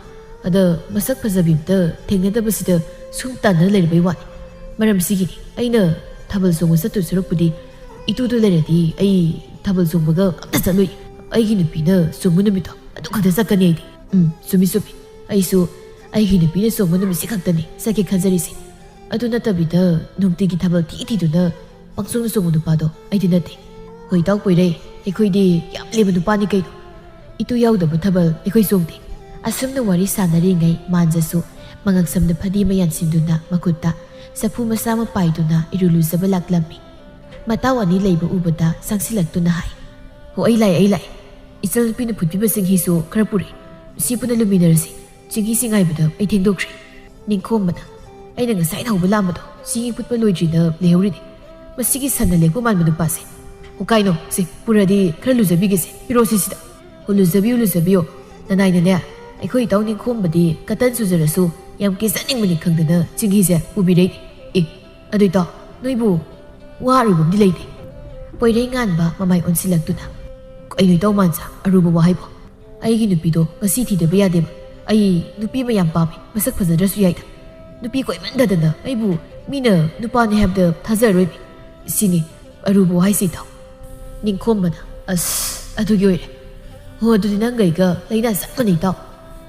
ꯑꯗ ꯃꯁꯛ ꯐꯖꯕꯤ ꯑꯝꯇ ꯊꯦꯡꯅꯗꯕꯁꯤꯗ ꯁꯨꯝ ꯇꯥꯟꯅ ꯂꯩꯔꯕꯩ ꯋꯥꯅꯤ꯫ ꯃꯔꯝꯁꯤꯒꯤꯅꯤ ꯑꯩꯅ ꯊꯥꯕꯜ ꯆꯣꯡꯕ ꯆꯠꯇꯣꯏ ꯁꯔꯨꯛꯄꯨꯗꯤ ꯏꯇꯨꯗꯨ ꯂꯩꯔꯗꯤ ꯑꯩ ꯊꯥꯕꯜ ꯆꯣꯡꯕꯒ ꯑꯝꯇ ꯆꯠꯂꯣꯏ꯫ ꯑꯩꯒꯤ ꯅꯨꯄꯤꯅ ꯆꯣꯡꯕ ꯅꯨꯃꯤꯠꯇꯣ ꯑꯗꯨ ꯈꯛꯇ ꯆꯠꯀꯅꯤ ꯑꯩꯗꯤ꯫ ꯎꯝ, ꯆꯨꯝꯃꯤ, ꯆꯨꯝꯃꯤ꯫ ꯑꯩꯁꯨ ꯑꯩꯒꯤ ꯅꯨꯄꯤꯅ ꯆꯣꯡꯕ ꯅꯨꯃꯤꯠꯁꯤ ꯈꯛꯇꯅꯤ ꯆꯠꯀꯦ ꯈꯟꯖꯔꯤꯁꯦ꯫ ꯑꯗꯨ ꯅꯠꯇꯕꯤꯗ ꯅꯨꯡꯇꯤꯒꯤ ꯊꯥꯕꯜ ꯊꯤ ꯊꯤꯗꯨꯅ ꯄꯪꯆꯣꯡꯗ ꯆꯣꯡꯕ ꯅꯨꯄꯥꯗꯣ ꯑꯩꯗꯤ ꯅꯠꯇꯦ꯫ ꯍꯣꯏ, ꯏꯇꯥꯎ ꯄꯣꯏꯔꯩ, ꯑꯩꯈꯣꯏꯗꯤ ꯌꯥꯝ ꯂꯦꯝꯕ ꯅꯨꯄꯥꯅꯤ ꯀꯩꯅꯣ꯫ ꯏꯇꯨ ꯌꯥꯎꯗꯕ ꯊꯥꯕꯜ ꯑꯩꯈꯣꯏ ꯆꯣꯡꯗꯦ꯫ ꯑꯁꯨꯝꯅ ꯋꯥꯔꯤ ꯁꯥꯟꯅꯔꯤꯉꯩ ꯃꯥꯟꯖꯁꯨ ꯃꯉꯛꯁꯝꯗ ꯐꯗꯤ ꯑꯃ ꯌꯥꯟꯁꯤꯟꯗꯨꯅ ꯃꯈꯨꯠꯇ ꯆꯐꯨ ꯃꯆꯥ ꯑꯃ ꯄꯥꯏꯗꯨꯅ ꯏꯔꯨ ꯂꯨꯖꯕ ꯂꯥꯛꯂꯝꯃꯤ꯫ ꯃꯇꯥꯎ ꯑꯅꯤ ꯂꯩꯕ ꯎꯕꯗ ꯆꯪꯁꯤꯜꯂꯛꯇꯨꯅ ꯍꯥꯏ, "ꯍꯣ, ꯑꯩ ꯂꯥꯛꯑꯦ, ꯑꯩ ꯂꯥꯛꯑꯦ꯫ ꯏꯆꯜꯅꯨꯄꯤꯅ ꯐꯨꯠꯄꯤꯕ ꯆꯦꯡꯍꯤꯁꯨ ꯈꯔ ꯄꯨꯔꯛꯏ꯫ ꯁꯤ ꯄꯨꯟꯅ ꯂꯨꯃꯤꯟꯅꯔꯁꯤ꯫ ꯆꯦꯡꯍꯤꯁꯤ ꯉꯥꯏꯕꯗ ꯑꯩ ꯊꯦꯡꯗꯣꯛꯈ꯭ꯔꯦ꯫" ꯅꯤꯡꯈꯣꯝꯕꯅ, "ꯑꯩꯅ ꯉꯁꯥꯏꯅ ꯍꯧꯕ ꯂꯥꯝꯕꯗꯣ ꯆꯦꯡꯍꯤ ꯐꯨꯠꯄ ꯂꯣꯏꯗ꯭ꯔꯤꯅ ꯂꯩꯍꯧꯔꯤꯅꯦ꯫ ꯃꯁꯤꯒꯤ ꯁꯟꯅ ꯂꯦꯛꯄ ꯃꯥꯟꯕ ꯅꯨꯄꯥꯁꯦ꯫ "ꯑꯣ, ꯀꯥꯏꯅꯣ, ꯁꯦ, ꯄꯨꯔꯗꯤ ꯈꯔ ꯂꯨꯖꯕꯤꯒꯦꯁꯦ, ꯄꯤꯔꯛꯑꯣꯁꯦ ꯁꯤꯗ꯫ ꯑꯣ, ꯂꯨꯖꯕꯤꯌꯨ, ꯂꯨꯖꯕꯤꯌꯨ꯫ ꯅꯅꯥꯏꯅꯅꯦ, ꯑꯩꯈꯣꯏ ꯏꯇꯥꯎ ꯅꯤꯡꯈꯣꯝꯕꯗꯤ ꯀꯇꯟ ꯆꯨꯖꯔꯁꯨ ꯌꯥꯝ ꯀꯦꯖꯅꯤꯡꯕꯅꯤ ꯈꯪꯗꯅ ꯆꯤꯡꯍꯤꯁꯦ ꯄꯨꯕꯤꯔꯛꯏꯅꯦ꯫ ꯑꯦ, ꯑꯗꯨ ꯏꯇꯥꯎ, ꯅꯣꯏꯕꯨ ꯋꯥ ꯑꯔꯨꯕ ꯑꯃꯗꯤ ꯂꯩꯇꯦ?" ꯄꯣꯏꯔꯩ ꯉꯥꯟꯕ ꯃꯃꯥꯏ ꯑꯣꯟꯁꯤꯜꯂꯛꯇꯨꯅ, "ꯀꯩꯅꯣ ꯏꯇꯥꯎ ꯃꯥꯟꯁꯥ, ꯑꯔꯨꯕ ꯋꯥ ꯍꯥꯏꯕꯣ? ꯑꯩꯒꯤ ꯅꯨꯄꯤꯗꯣ ꯉꯁꯤ ꯊꯤꯗꯕ ꯌꯥꯗꯦꯕ꯫ ꯑꯩ ꯅꯨꯄꯤ ꯑꯃ ꯌꯥꯝ ꯄꯥꯝꯃꯦ, ꯃꯁꯛ ꯐꯖꯗ꯭ꯔꯁꯨ ꯌꯥꯏꯗ꯫ ꯅꯨꯄꯤ ꯀꯣꯏꯃꯟꯗꯗꯅ ꯑꯩꯕꯨ ꯃꯤꯅ ꯅꯨꯄꯥꯅꯤ ꯍꯥꯏꯕꯗ ꯊꯥꯖꯔꯔꯣꯏꯕꯤ꯫ ꯁꯤꯅꯤ ꯑꯔꯨꯕ ꯋꯥꯍꯩꯁꯤ ꯏꯇꯥꯎ꯫" ꯅꯤꯡꯈꯣꯝꯕꯅ, "ꯑꯁ, ꯑꯗꯨꯒꯤ ꯑꯣꯏꯔꯦ꯫ ꯍꯣ, ꯑꯗꯨꯗꯤ ꯅꯪꯒ ꯑꯩꯒ ꯂꯩꯅꯥ ꯆꯞ ꯃꯥꯟꯅꯩ ꯏꯇꯥꯎ꯫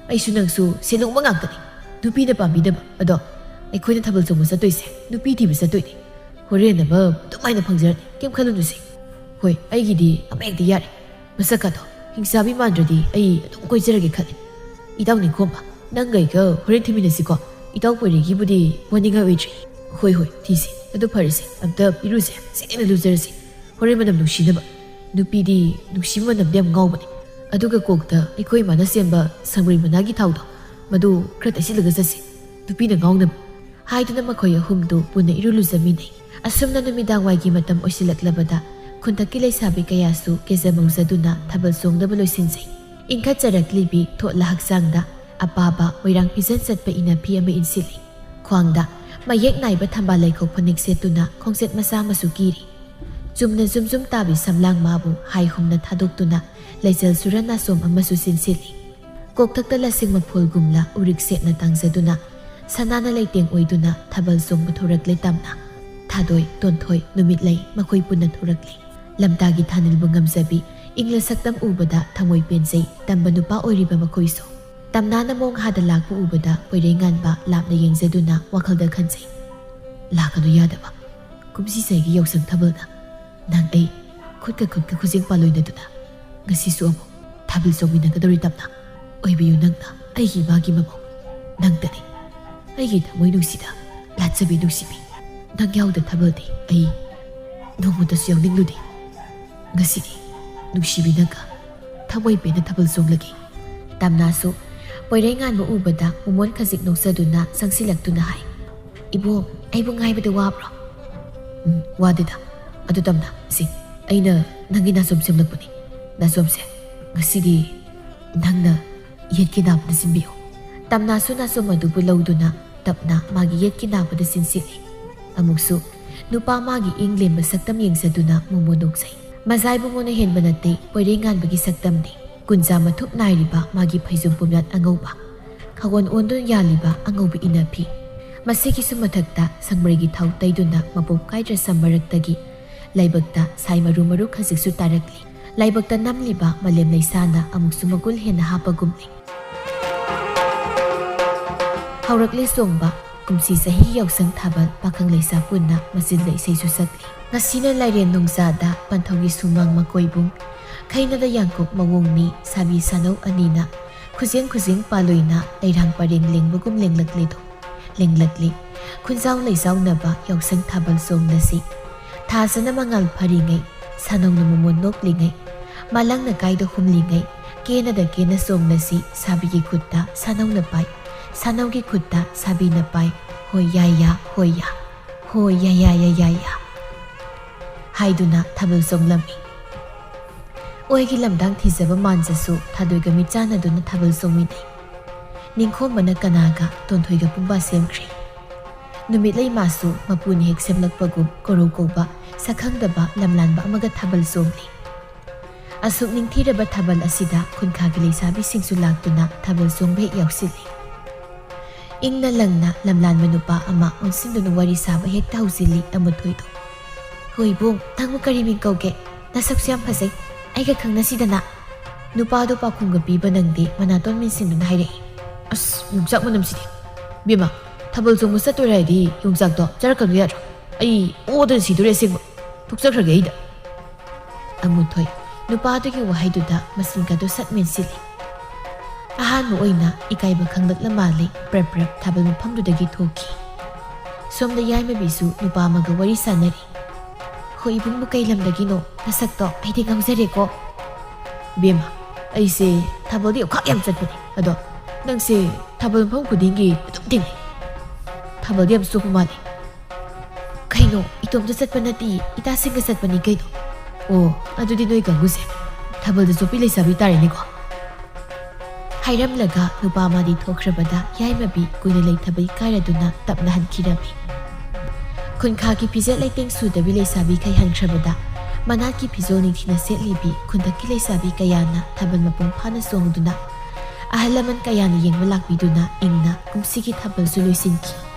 ꯑꯩꯁꯨ ꯅꯪꯁꯨ ꯁꯦꯟ ꯂꯨꯡꯕ ꯉꯥꯛꯇꯅꯤ꯫ ꯅꯨꯄꯤꯅ ꯄꯥꯝꯕꯤꯗꯕ꯫ ꯑꯗꯣ ꯑꯩꯈꯣꯏꯅ ꯊꯥꯕꯜ ꯆꯣꯡꯕ ꯆꯠꯇꯣꯏꯁꯦ ꯅꯨꯄꯤ ꯊꯤꯕ ꯆꯠꯇꯣꯏꯅꯤ꯫ ꯍꯣꯔꯦꯟ ꯑꯃ ꯑꯗꯨꯃꯥꯏꯅ ꯐꯪꯖꯔꯅꯤ, ꯀꯩꯝ ꯈꯜꯂꯨꯅꯨꯁꯦ꯫ ꯍꯣꯏ, ꯑꯩꯒꯤꯗꯤ ꯑꯃ ꯍꯦꯛꯇ ꯌꯥꯔꯦ꯫ ꯃꯁꯛꯀꯥꯗꯣ ꯍꯤꯡꯆꯥꯕꯤ ꯃꯥꯟꯗ꯭ꯔꯗꯤ ꯑꯩ ꯑꯗꯨꯝ ꯀꯣꯏꯖꯔꯒꯦ ꯈꯜꯂꯦ꯫ ꯏꯇꯥꯎ ꯅꯤꯡꯈꯣꯝꯕ, ꯅꯪꯒ ꯑꯩꯒ ꯍꯣꯔꯦꯟ ꯊꯤꯃꯤꯟꯅꯁꯤꯀꯣ꯫ ꯏꯇꯥꯎ ꯄꯣꯏꯔꯩꯒꯤꯕꯨꯗꯤ ꯋꯥꯅꯤꯡꯉꯥꯏ ꯑꯣꯏꯗ꯭ꯔꯤ꯫" "ꯍꯣꯏ, ꯍꯣꯏ, ꯊꯤꯁꯤ꯫ ꯑꯗꯨ ꯐꯔꯦꯁꯦ, ꯑꯝꯇ ꯏꯔꯨꯁꯦ, ꯁꯦꯡꯅ ꯂꯨꯖꯔꯁꯤ꯫ ꯍꯣꯔꯦꯟ ꯃꯅꯝ ꯅꯨꯡꯁꯤꯅꯕ꯫ ꯅꯨꯄꯤꯗꯤ ꯅꯨꯡꯁꯤꯕ ꯃꯅꯝꯗꯤ ꯌꯥꯝ ꯉꯥꯎꯕꯅꯦ꯫ ꯑꯗꯨꯒ ꯀꯣꯛꯇ ꯑꯩꯈꯣꯏ ꯏꯃꯥꯅ ꯁꯦꯝꯕ ꯁꯪꯕ꯭ꯔꯩ ꯃꯅꯥꯒꯤ ꯊꯥꯎꯗꯣ, ꯃꯗꯨ ꯈꯔ ꯇꯩꯁꯤꯜꯂꯒ ꯆꯠꯁꯤ, ꯅꯨꯄꯤꯅ ꯉꯥꯎꯅꯕ꯫" ꯍꯥꯏꯗꯨꯅ ꯃꯈꯣꯏ ꯑꯍꯨꯝꯗꯨ ꯄꯨꯟꯅ ꯏꯔꯨ ꯂꯨꯖꯃꯤꯟꯅꯩ꯫ ꯑꯁꯨꯝꯅ ꯅꯨꯃꯤꯗꯥꯡꯋꯥꯏꯒꯤ ꯃꯇꯝ ꯑꯣꯏꯁꯤꯜꯂꯛꯂꯕꯗ ꯈꯨꯟꯊꯛꯀꯤ ꯂꯩꯁꯥꯕꯤ ꯀꯌꯥꯁꯨ ꯀꯦꯖ ꯃꯧꯖꯗꯨꯅ ꯊꯥꯕꯜ ꯆꯣꯡꯗꯕ ꯂꯣꯏꯁꯤꯟꯖꯩ꯫ ꯏꯪꯈꯠꯆꯔꯛꯂꯤꯕꯤ ꯊꯣꯠꯂ ꯍꯛꯆꯥꯡꯗ ꯑꯄꯥꯕ ꯃꯣꯏꯔꯥꯡ ꯐꯤꯖꯟ ꯆꯠꯄ ꯏꯅꯐꯤ ꯑꯃ ꯏꯟꯁꯤꯜꯂꯤ꯫ ꯈ꯭ꯋꯥꯡꯗ ꯃꯌꯦꯛ ꯅꯥꯏꯕ ꯊꯝꯕꯥꯜ ꯂꯩꯈꯣꯛ ꯐꯅꯦꯛ ꯁꯦꯠꯇꯨꯅ ꯈꯣꯡꯆꯦꯠ ꯃꯆꯥ ꯑꯃꯁꯨ ꯀꯤꯔꯤ꯫ ꯆꯨꯝꯅ ꯖꯨꯝ ꯖꯨꯝ ꯇꯥꯕꯤ ꯁꯝꯂꯥꯡ ꯃꯥꯕꯨ ꯍꯥꯏ ꯍꯨꯝꯅ ꯊꯥꯗꯣꯛꯇꯨꯅ ꯂꯩꯆꯜ ꯁꯨꯔ ꯅꯥꯆꯣꯝ ꯑꯃꯁꯨ ꯆꯤꯟꯁꯤꯜꯂꯤ꯫ ꯀꯣꯛꯊꯛꯇ ꯂꯁꯤꯡ ꯃꯐꯣꯜꯒꯨꯝꯂ ꯎꯔꯤꯛ ꯁꯦꯠꯅ ꯇꯥꯡꯖꯗꯨꯅ, ꯁꯅꯥꯅ ꯂꯩꯇꯦꯡ ꯑꯣꯏꯗꯨꯅ ꯊꯥꯕꯜ ꯆꯣꯡꯕ ꯊꯣꯔꯛꯂꯦ ꯇꯝꯅ꯫ ꯊꯥꯗꯣꯏ, ꯇꯣꯟꯊꯣꯏ, ꯅꯨꯃꯤꯠꯂꯩ ꯃꯈꯣꯏ ꯄꯨꯟꯅ ꯊꯣꯔꯛꯂꯤ꯫ ꯂꯝꯇꯥꯒꯤ ꯊꯥꯅꯤꯜꯕꯨ ꯉꯝꯖꯕꯤ ꯏꯪꯂ ꯁꯛꯇꯝ ꯎꯕꯗ ꯊꯃꯣꯏ ꯄꯦꯟꯖꯩ ꯇꯝꯕ ꯅꯨꯄꯥ ꯑꯣꯏꯔꯤꯕ ꯃꯈꯣꯏꯁꯨ꯫ ꯇꯝꯅꯥꯅ ꯃꯣꯡ ꯍꯥꯗ ꯂꯥꯛꯄ ꯎꯕꯗ ꯄꯣꯏꯔꯩ ꯉꯥꯟꯕ ꯂꯥꯞꯅ ꯌꯦꯡꯖꯗꯨꯅ ꯋꯥꯈꯜꯗ ꯈꯟꯖꯩ꯫ "ꯂꯥꯛꯀꯅꯨ ꯌꯥꯗꯕ꯫ ꯀꯨꯝꯁꯤ ꯆꯍꯤꯒꯤ ꯌꯥꯎꯁꯪ ꯊꯥꯕꯜꯗ ꯅꯪ ꯑꯩ ꯈꯨꯠꯀ ꯈꯨꯠꯀ ꯈꯨꯖꯤꯡ ꯄꯥꯜꯂꯣꯏꯅꯗꯨꯅ ꯉꯁꯤꯁꯨ ꯑꯃꯨꯛ ꯊꯥꯕꯜ ꯆꯣꯡꯃꯤꯟꯅꯒꯗꯧꯔꯤ ꯇꯝꯅ꯫ ꯑꯣꯏꯕꯤꯌꯨ ꯅꯪꯅ ꯑꯩꯒꯤ ꯏꯃꯥꯒꯤ ꯃꯃꯧ꯫ ꯅꯪꯇꯅꯤ ꯑꯩꯒꯤ ꯊꯃꯣꯏ ꯅꯨꯡꯁꯤꯗ ꯂꯥꯠꯆꯕꯤ ꯅꯨꯡꯁꯤꯕꯤ꯫ ꯅꯪ ꯌꯥꯎꯗ ꯊꯥꯕꯜꯗꯤ ꯑꯩ ꯅꯣꯡꯃꯇꯁꯨ ꯌꯥꯎꯅꯤꯡꯂꯨꯗꯦ꯫ ꯉꯁꯤꯗꯤ ꯅꯨꯡꯁꯤꯕꯤ ꯅꯪꯒ ꯊꯃꯣꯏ ꯄꯦꯟꯅ ꯊꯥꯕꯜ ꯆꯣꯡꯂꯒꯦ꯫" ꯇꯝꯅꯥꯁꯨ ꯄꯣꯏꯔꯩ ꯉꯥꯟꯕ ꯎꯕꯗ ꯃꯃꯣꯟ ꯈꯖꯤꯛ ꯅꯣꯛꯆꯗꯨꯅ ꯆꯪꯁꯤꯜꯂꯛꯇꯨꯅ ꯍꯥꯏ, "ꯏꯕꯣ, ꯑꯩꯕꯨ ꯉꯥꯏꯕꯗ ꯋꯥꯕ꯭ꯔꯣ?" ꯎꯝ, ꯋꯥꯗꯦꯗ꯫ ꯑꯗꯨ ꯇꯝꯅ, ꯁꯤ, ꯑꯩꯅ ꯅꯪꯒꯤ ꯅꯥꯆꯣꯝ ꯁꯦꯝꯂꯛꯄꯅꯤ꯫ ꯅꯥꯆꯣꯝꯁꯦ, ꯉꯁꯤꯗꯤ ꯅꯪꯅ ꯌꯦꯠꯀꯤ ꯅꯥꯕꯗ ꯁꯤꯟꯕꯤꯌꯨ꯫ ꯇꯝꯅꯥꯁꯨ ꯅꯥꯆꯣꯝ ꯑꯗꯨꯕꯨ ꯂꯧꯗꯨꯅ ꯇꯞꯅ ꯃꯥꯒꯤ ꯌꯦꯠꯀꯤ ꯅꯥꯕꯗ ꯁꯤꯟꯁꯤꯜꯂꯤ꯫ ꯑꯃꯨꯛꯁꯨ ꯅꯨꯄꯥ ꯃꯥꯒꯤ ꯏꯪ ꯂꯦꯝꯕ ꯁꯛꯇꯝ ꯌꯦꯡꯖꯗꯨꯅ ꯃꯣꯃꯣ ꯅꯣꯛꯆꯩ꯫ ꯃꯖꯥ ꯏꯕꯨꯡꯉꯣꯅ ꯍꯦꯟꯕ ꯅꯠꯇꯦ ꯄꯣꯏꯔꯩꯉꯥꯟꯕꯒꯤ ꯁꯛꯇꯝꯗꯤ꯫ ꯀꯨꯟꯖꯥ ꯃꯊꯨꯞ ꯅꯥꯏꯔꯤꯕ ꯃꯥꯒꯤ ꯐꯩꯖꯣꯝ ꯄꯨꯝꯌꯥꯠ ꯑꯉꯧꯕ, ꯈꯥꯋꯣꯟ ꯑꯣꯟꯗꯨꯅ ꯌꯥꯜꯂꯤꯕ ꯑꯉꯧꯕ ꯏꯅꯐꯤ, ꯃꯁꯤꯒꯤꯁꯨ ꯃꯊꯛꯇ ꯁꯪꯕ꯭ꯔꯩꯒꯤ ꯊꯥꯎ ꯇꯩꯗꯨꯅ ꯃꯄꯣꯞ ꯀꯥꯏꯗ꯭ꯔ ꯁꯝ ꯃꯔꯛꯇꯒꯤ ꯂꯥꯏꯕꯛꯇ ꯁꯥꯏ ꯃꯔꯨ ꯃꯔꯨ ꯈꯖꯤꯛꯁꯨ ꯇꯥꯔꯛꯂꯤ꯫ ꯂꯥꯏꯕꯛꯇ ꯅꯝꯂꯤꯕ ꯃꯥꯂꯦꯝ ꯂꯩꯁꯥꯅ ꯑꯃꯨꯛꯁꯨ ꯃꯒꯨꯜ ꯍꯦꯟꯅ ꯍꯥꯞꯄꯒꯨꯝꯂꯤ꯫ ꯍꯧꯔꯛꯂꯦ ꯆꯣꯡꯕ꯫ ꯀꯨꯝꯁꯤ ꯆꯍꯤ ꯌꯥꯎꯁꯪ ꯊꯥꯕꯜ ꯄꯥꯈꯪ ꯂꯩꯁꯥ ꯄꯨꯟꯅ ꯃꯆꯤꯟꯗ ꯏꯁꯩꯁꯨ ꯁꯛꯂꯤ꯫ ꯉꯁꯤꯅ ꯂꯥꯏꯔꯦꯟ ꯅꯣꯡꯖꯥꯗ ꯄꯟꯊꯧꯒꯤ ꯁꯨꯃꯥꯡ ꯃꯀꯣꯏꯕꯨꯡ, ꯈꯩꯅꯗ ꯌꯥꯡꯀꯣꯛ ꯃꯑꯣꯡꯅꯤ ꯁꯥꯕꯤ ꯁꯥꯅꯧ ꯑꯅꯤꯅ ꯈꯨꯖꯦꯡ ꯈꯨꯖꯦꯡ ꯄꯥꯂꯣꯏꯅ ꯂꯩꯔꯥꯡ ꯄꯔꯦꯡ ꯂꯦꯡꯕꯒꯨꯝ ꯂꯦꯡꯂꯛꯂꯦꯗꯣ꯫ ꯂꯦꯡꯂꯛꯂꯤ꯫ ꯈꯨꯟꯖꯥꯎ ꯂꯩꯖꯥꯎꯅꯕ ꯌꯥꯎꯁꯪ ꯊꯥꯕꯜ ꯆꯣꯡꯂꯁꯤ꯫ ꯊꯥꯁꯤꯅ ꯃꯉꯥꯜ ꯐꯔꯤꯉꯩ, ꯁꯥꯅꯧꯅ ꯃꯃꯣꯟ ꯅꯣꯛꯂꯤꯉꯩ, ꯃꯥꯂꯪꯅ ꯀꯥꯏꯗ ꯍꯨꯝꯂꯤꯉꯩ, ꯀꯦꯅꯗ ꯀꯦꯅ ꯆꯣꯡꯂꯁꯤ꯫ ꯁꯥꯕꯤꯒꯤ ꯈꯨꯠꯇ ꯁꯥꯅꯧꯅ ꯄꯥꯏ, ꯁꯥꯅꯧꯒꯤ ꯈꯨꯠꯇ ꯁꯥꯕꯤꯅ ꯄꯥꯏ꯫ ꯍꯣꯏ ꯌꯥꯏ ꯌꯥ, ꯍꯣꯏ ꯌꯥ, ꯍꯣꯏ ꯌꯥꯏ ꯌꯥ ꯌꯥꯏ ꯌꯥꯏ ꯌꯥ ꯍꯥꯏꯗꯨꯅ ꯊꯥꯕꯜ ꯆꯣꯡꯂꯝꯃꯤ꯫ ꯑꯣꯏꯒꯤ ꯂꯝꯗꯥꯡ ꯊꯤꯖꯕ ꯃꯥꯟꯖꯁꯨ ꯊꯥꯗꯣꯏꯒ ꯃꯤꯠꯆꯥꯟꯅꯗꯨꯅ ꯊꯥꯕꯜ ꯆꯣꯡꯃꯤꯟꯅꯩ꯫ ꯅꯤꯡꯈꯣꯝꯕꯅ ꯀꯅꯥꯒ ꯇꯣꯟꯊꯣꯏꯒ ꯄꯨꯡꯕꯥ ꯁꯦꯝꯈ꯭ꯔꯦ꯫ ꯅꯨꯃꯤꯠꯂꯩ ꯃꯥꯁꯨ ꯃꯄꯨꯅ ꯍꯦꯛ ꯁꯦꯝꯂꯛꯄꯒꯨꯝ ꯀꯣꯔꯧ ꯀꯧꯕ ꯁꯛꯈꯪꯗꯕ ꯂꯝꯂꯥꯟꯕ ꯑꯃꯒ ꯊꯥꯕꯜ ꯆꯣꯡꯂꯤ꯫ ꯑꯁꯨꯛ ꯅꯤꯡꯊꯤꯔꯕ ꯊꯥꯕꯜ ꯑꯁꯤꯗ ꯈꯨꯟꯈꯥꯒꯤ ꯂꯩꯁꯥꯕꯤꯁꯤꯡꯁꯨ ꯂꯥꯛꯇꯨꯅ ꯊꯥꯕꯜ ꯆꯣꯡꯕ ꯍꯦꯛ ꯌꯥꯎꯁꯤꯜꯂꯤ꯫ ꯏꯪꯅ ꯂꯪꯅ ꯂꯝꯂꯥꯟꯕ ꯅꯨꯄꯥ ꯑꯃ ꯑꯣꯟꯁꯤꯟꯗꯨꯅ ꯋꯥꯔꯤ ꯁꯥꯕ ꯍꯦꯛꯇ ꯍꯧꯖꯤꯜꯂꯤ ꯑꯃꯨꯊꯣꯏꯗꯣ꯫ "ꯍꯣ ꯏꯕꯨꯡ, ꯅꯪꯕꯨ ꯀꯔꯤ ꯃꯤꯡ ꯀꯧꯒꯦ? ꯅꯁꯛꯁꯨ ꯌꯥꯝ ꯐꯖꯩ꯫ ꯑꯩꯒ ꯈꯪꯅꯁꯤꯗꯅ?" ꯅꯨꯄꯥꯗꯣ ꯄꯥꯎꯈꯨꯝꯒ ꯄꯤꯕ ꯅꯪꯗꯦ, ꯃꯅꯥꯇꯣꯟ ꯃꯦꯟꯁꯤꯟꯗꯨꯅ ꯍꯥꯏꯔꯛꯏ꯫ "ꯑꯁ, ꯌꯣꯡꯆꯥꯛ ꯃꯅꯝꯁꯤꯗꯤ꯫ ꯕꯦꯝꯃ, ꯊꯥꯕꯜ ꯆꯣꯡꯕ ꯆꯠꯇꯣꯔꯦ ꯍꯥꯏꯗꯤ ꯌꯣꯡꯆꯥꯛꯇꯣ ꯆꯥꯔꯛꯀꯅꯨ ꯌꯥꯗ꯭ꯔꯣ? ꯑꯩ ꯑꯣꯗꯅ ꯁꯤꯗꯣꯔꯦ ꯑꯁꯦꯡꯕ꯫ ꯊꯣꯛꯆꯈ꯭ꯔꯒꯦ ꯑꯩꯗ꯫" ꯑꯃꯨꯊꯣꯏ ꯅꯨꯄꯥꯗꯨꯒꯤ ꯋꯥꯍꯩꯗꯨꯗ ꯃꯁꯤꯡꯒꯗꯨ ꯁꯠ ꯃꯦꯟꯁꯤꯜꯂꯤ꯫ ꯑꯍꯥꯟꯕ ꯑꯣꯏꯅ ꯏꯀꯥꯏꯕ ꯈꯪꯂꯛꯂ ꯃꯥꯜꯂꯦ, ꯄ꯭ꯔꯞ ꯄ꯭ꯔꯞ ꯊꯥꯕꯜ ꯃꯐꯝꯗꯨꯗꯒꯤ ꯊꯣꯛꯈꯤ꯫ ꯁꯣꯝꯗ ꯌꯥꯏꯃꯕꯤꯁꯨ ꯅꯨꯄꯥ ꯑꯃꯒ ꯋꯥꯔꯤ ꯁꯥꯟꯅꯔꯤ꯫ "ꯍꯣ ꯏꯕꯨꯡꯕꯨ, ꯀꯩ ꯂꯝꯗꯒꯤꯅꯣ? ꯅꯁꯛꯇꯣ ꯑꯩꯗꯤ ꯉꯥꯎꯖꯔꯦꯀꯣ꯫" "ꯕꯦꯝꯃ, ꯑꯩꯁꯦ ꯊꯥꯕꯜꯗꯤ ꯌꯥꯝꯈꯥꯛ ꯌꯥꯝ ꯆꯠꯄꯅꯦ, ꯑꯗꯣ ꯅꯪꯁꯦ ꯊꯥꯕꯜ ꯃꯐꯝ ꯈꯨꯗꯤꯡꯒꯤ ꯑꯗꯨꯝ ꯊꯦꯡꯅꯩ꯫ ꯊꯥꯕꯜꯗꯤ ꯌꯥꯝ ꯆꯣꯞꯄ ꯃꯥꯜꯂꯦ꯫" "ꯀꯩꯅꯣ, ꯏꯇꯣꯝꯇ ꯆꯠꯄ ꯅꯠꯇꯦ, ꯏꯇꯥꯁꯤꯡꯒ ꯆꯠꯄꯅꯤ ꯀꯩꯅꯣ꯫ ꯑꯣ, ꯑꯗꯨꯗꯤ ꯅꯣꯏ ꯀꯥꯡꯕꯨꯁꯦ ꯊꯥꯕꯜꯗ ꯆꯣꯞꯄꯤ ꯂꯩꯁꯥꯕꯤ ꯇꯥꯔꯦꯅꯦꯀꯣ?" ꯍꯥꯏꯔꯝꯂꯒ ꯅꯨꯄꯥ ꯑꯃꯗꯤ ꯊꯣꯛꯈ꯭ꯔꯕꯗ ꯌꯥꯏꯃꯕꯤ ꯀꯨꯏꯅ ꯂꯩꯊꯕ ꯏꯀꯥꯏꯔꯗꯨꯅ ꯇꯞꯅ ꯍꯟꯈꯤꯔꯝꯃꯤ꯫ ꯈꯨꯟꯈꯥꯒꯤ ꯐꯤꯖꯦꯠ ꯂꯩꯇꯦꯡ ꯁꯨꯗꯕꯤ ꯂꯩꯁꯥꯕꯤꯈꯩ ꯍꯟꯈ꯭ꯔꯕꯗ ꯃꯅꯥꯠꯀꯤ ꯐꯤꯖꯣꯜ ꯅꯤꯡꯊꯤꯅ ꯁꯦꯠꯂꯤꯕꯤ ꯈꯨꯟꯊꯛꯀꯤ ꯂꯩꯁꯥꯕꯤ ꯀꯌꯥꯅ ꯊꯥꯕꯜ ꯃꯄꯨꯡ ꯐꯥꯅ ꯆꯣꯡꯗꯨꯅ, ꯑꯍꯜ ꯂꯃꯟ ꯀꯌꯥꯅ ꯌꯦꯡꯕ ꯂꯥꯛꯄꯤꯗꯨꯅ ꯏꯪꯅ ꯀꯨꯝꯁꯤꯒꯤ ꯊꯥꯕꯜꯁꯨ ꯂꯣꯏꯁꯤꯟꯈꯤ꯫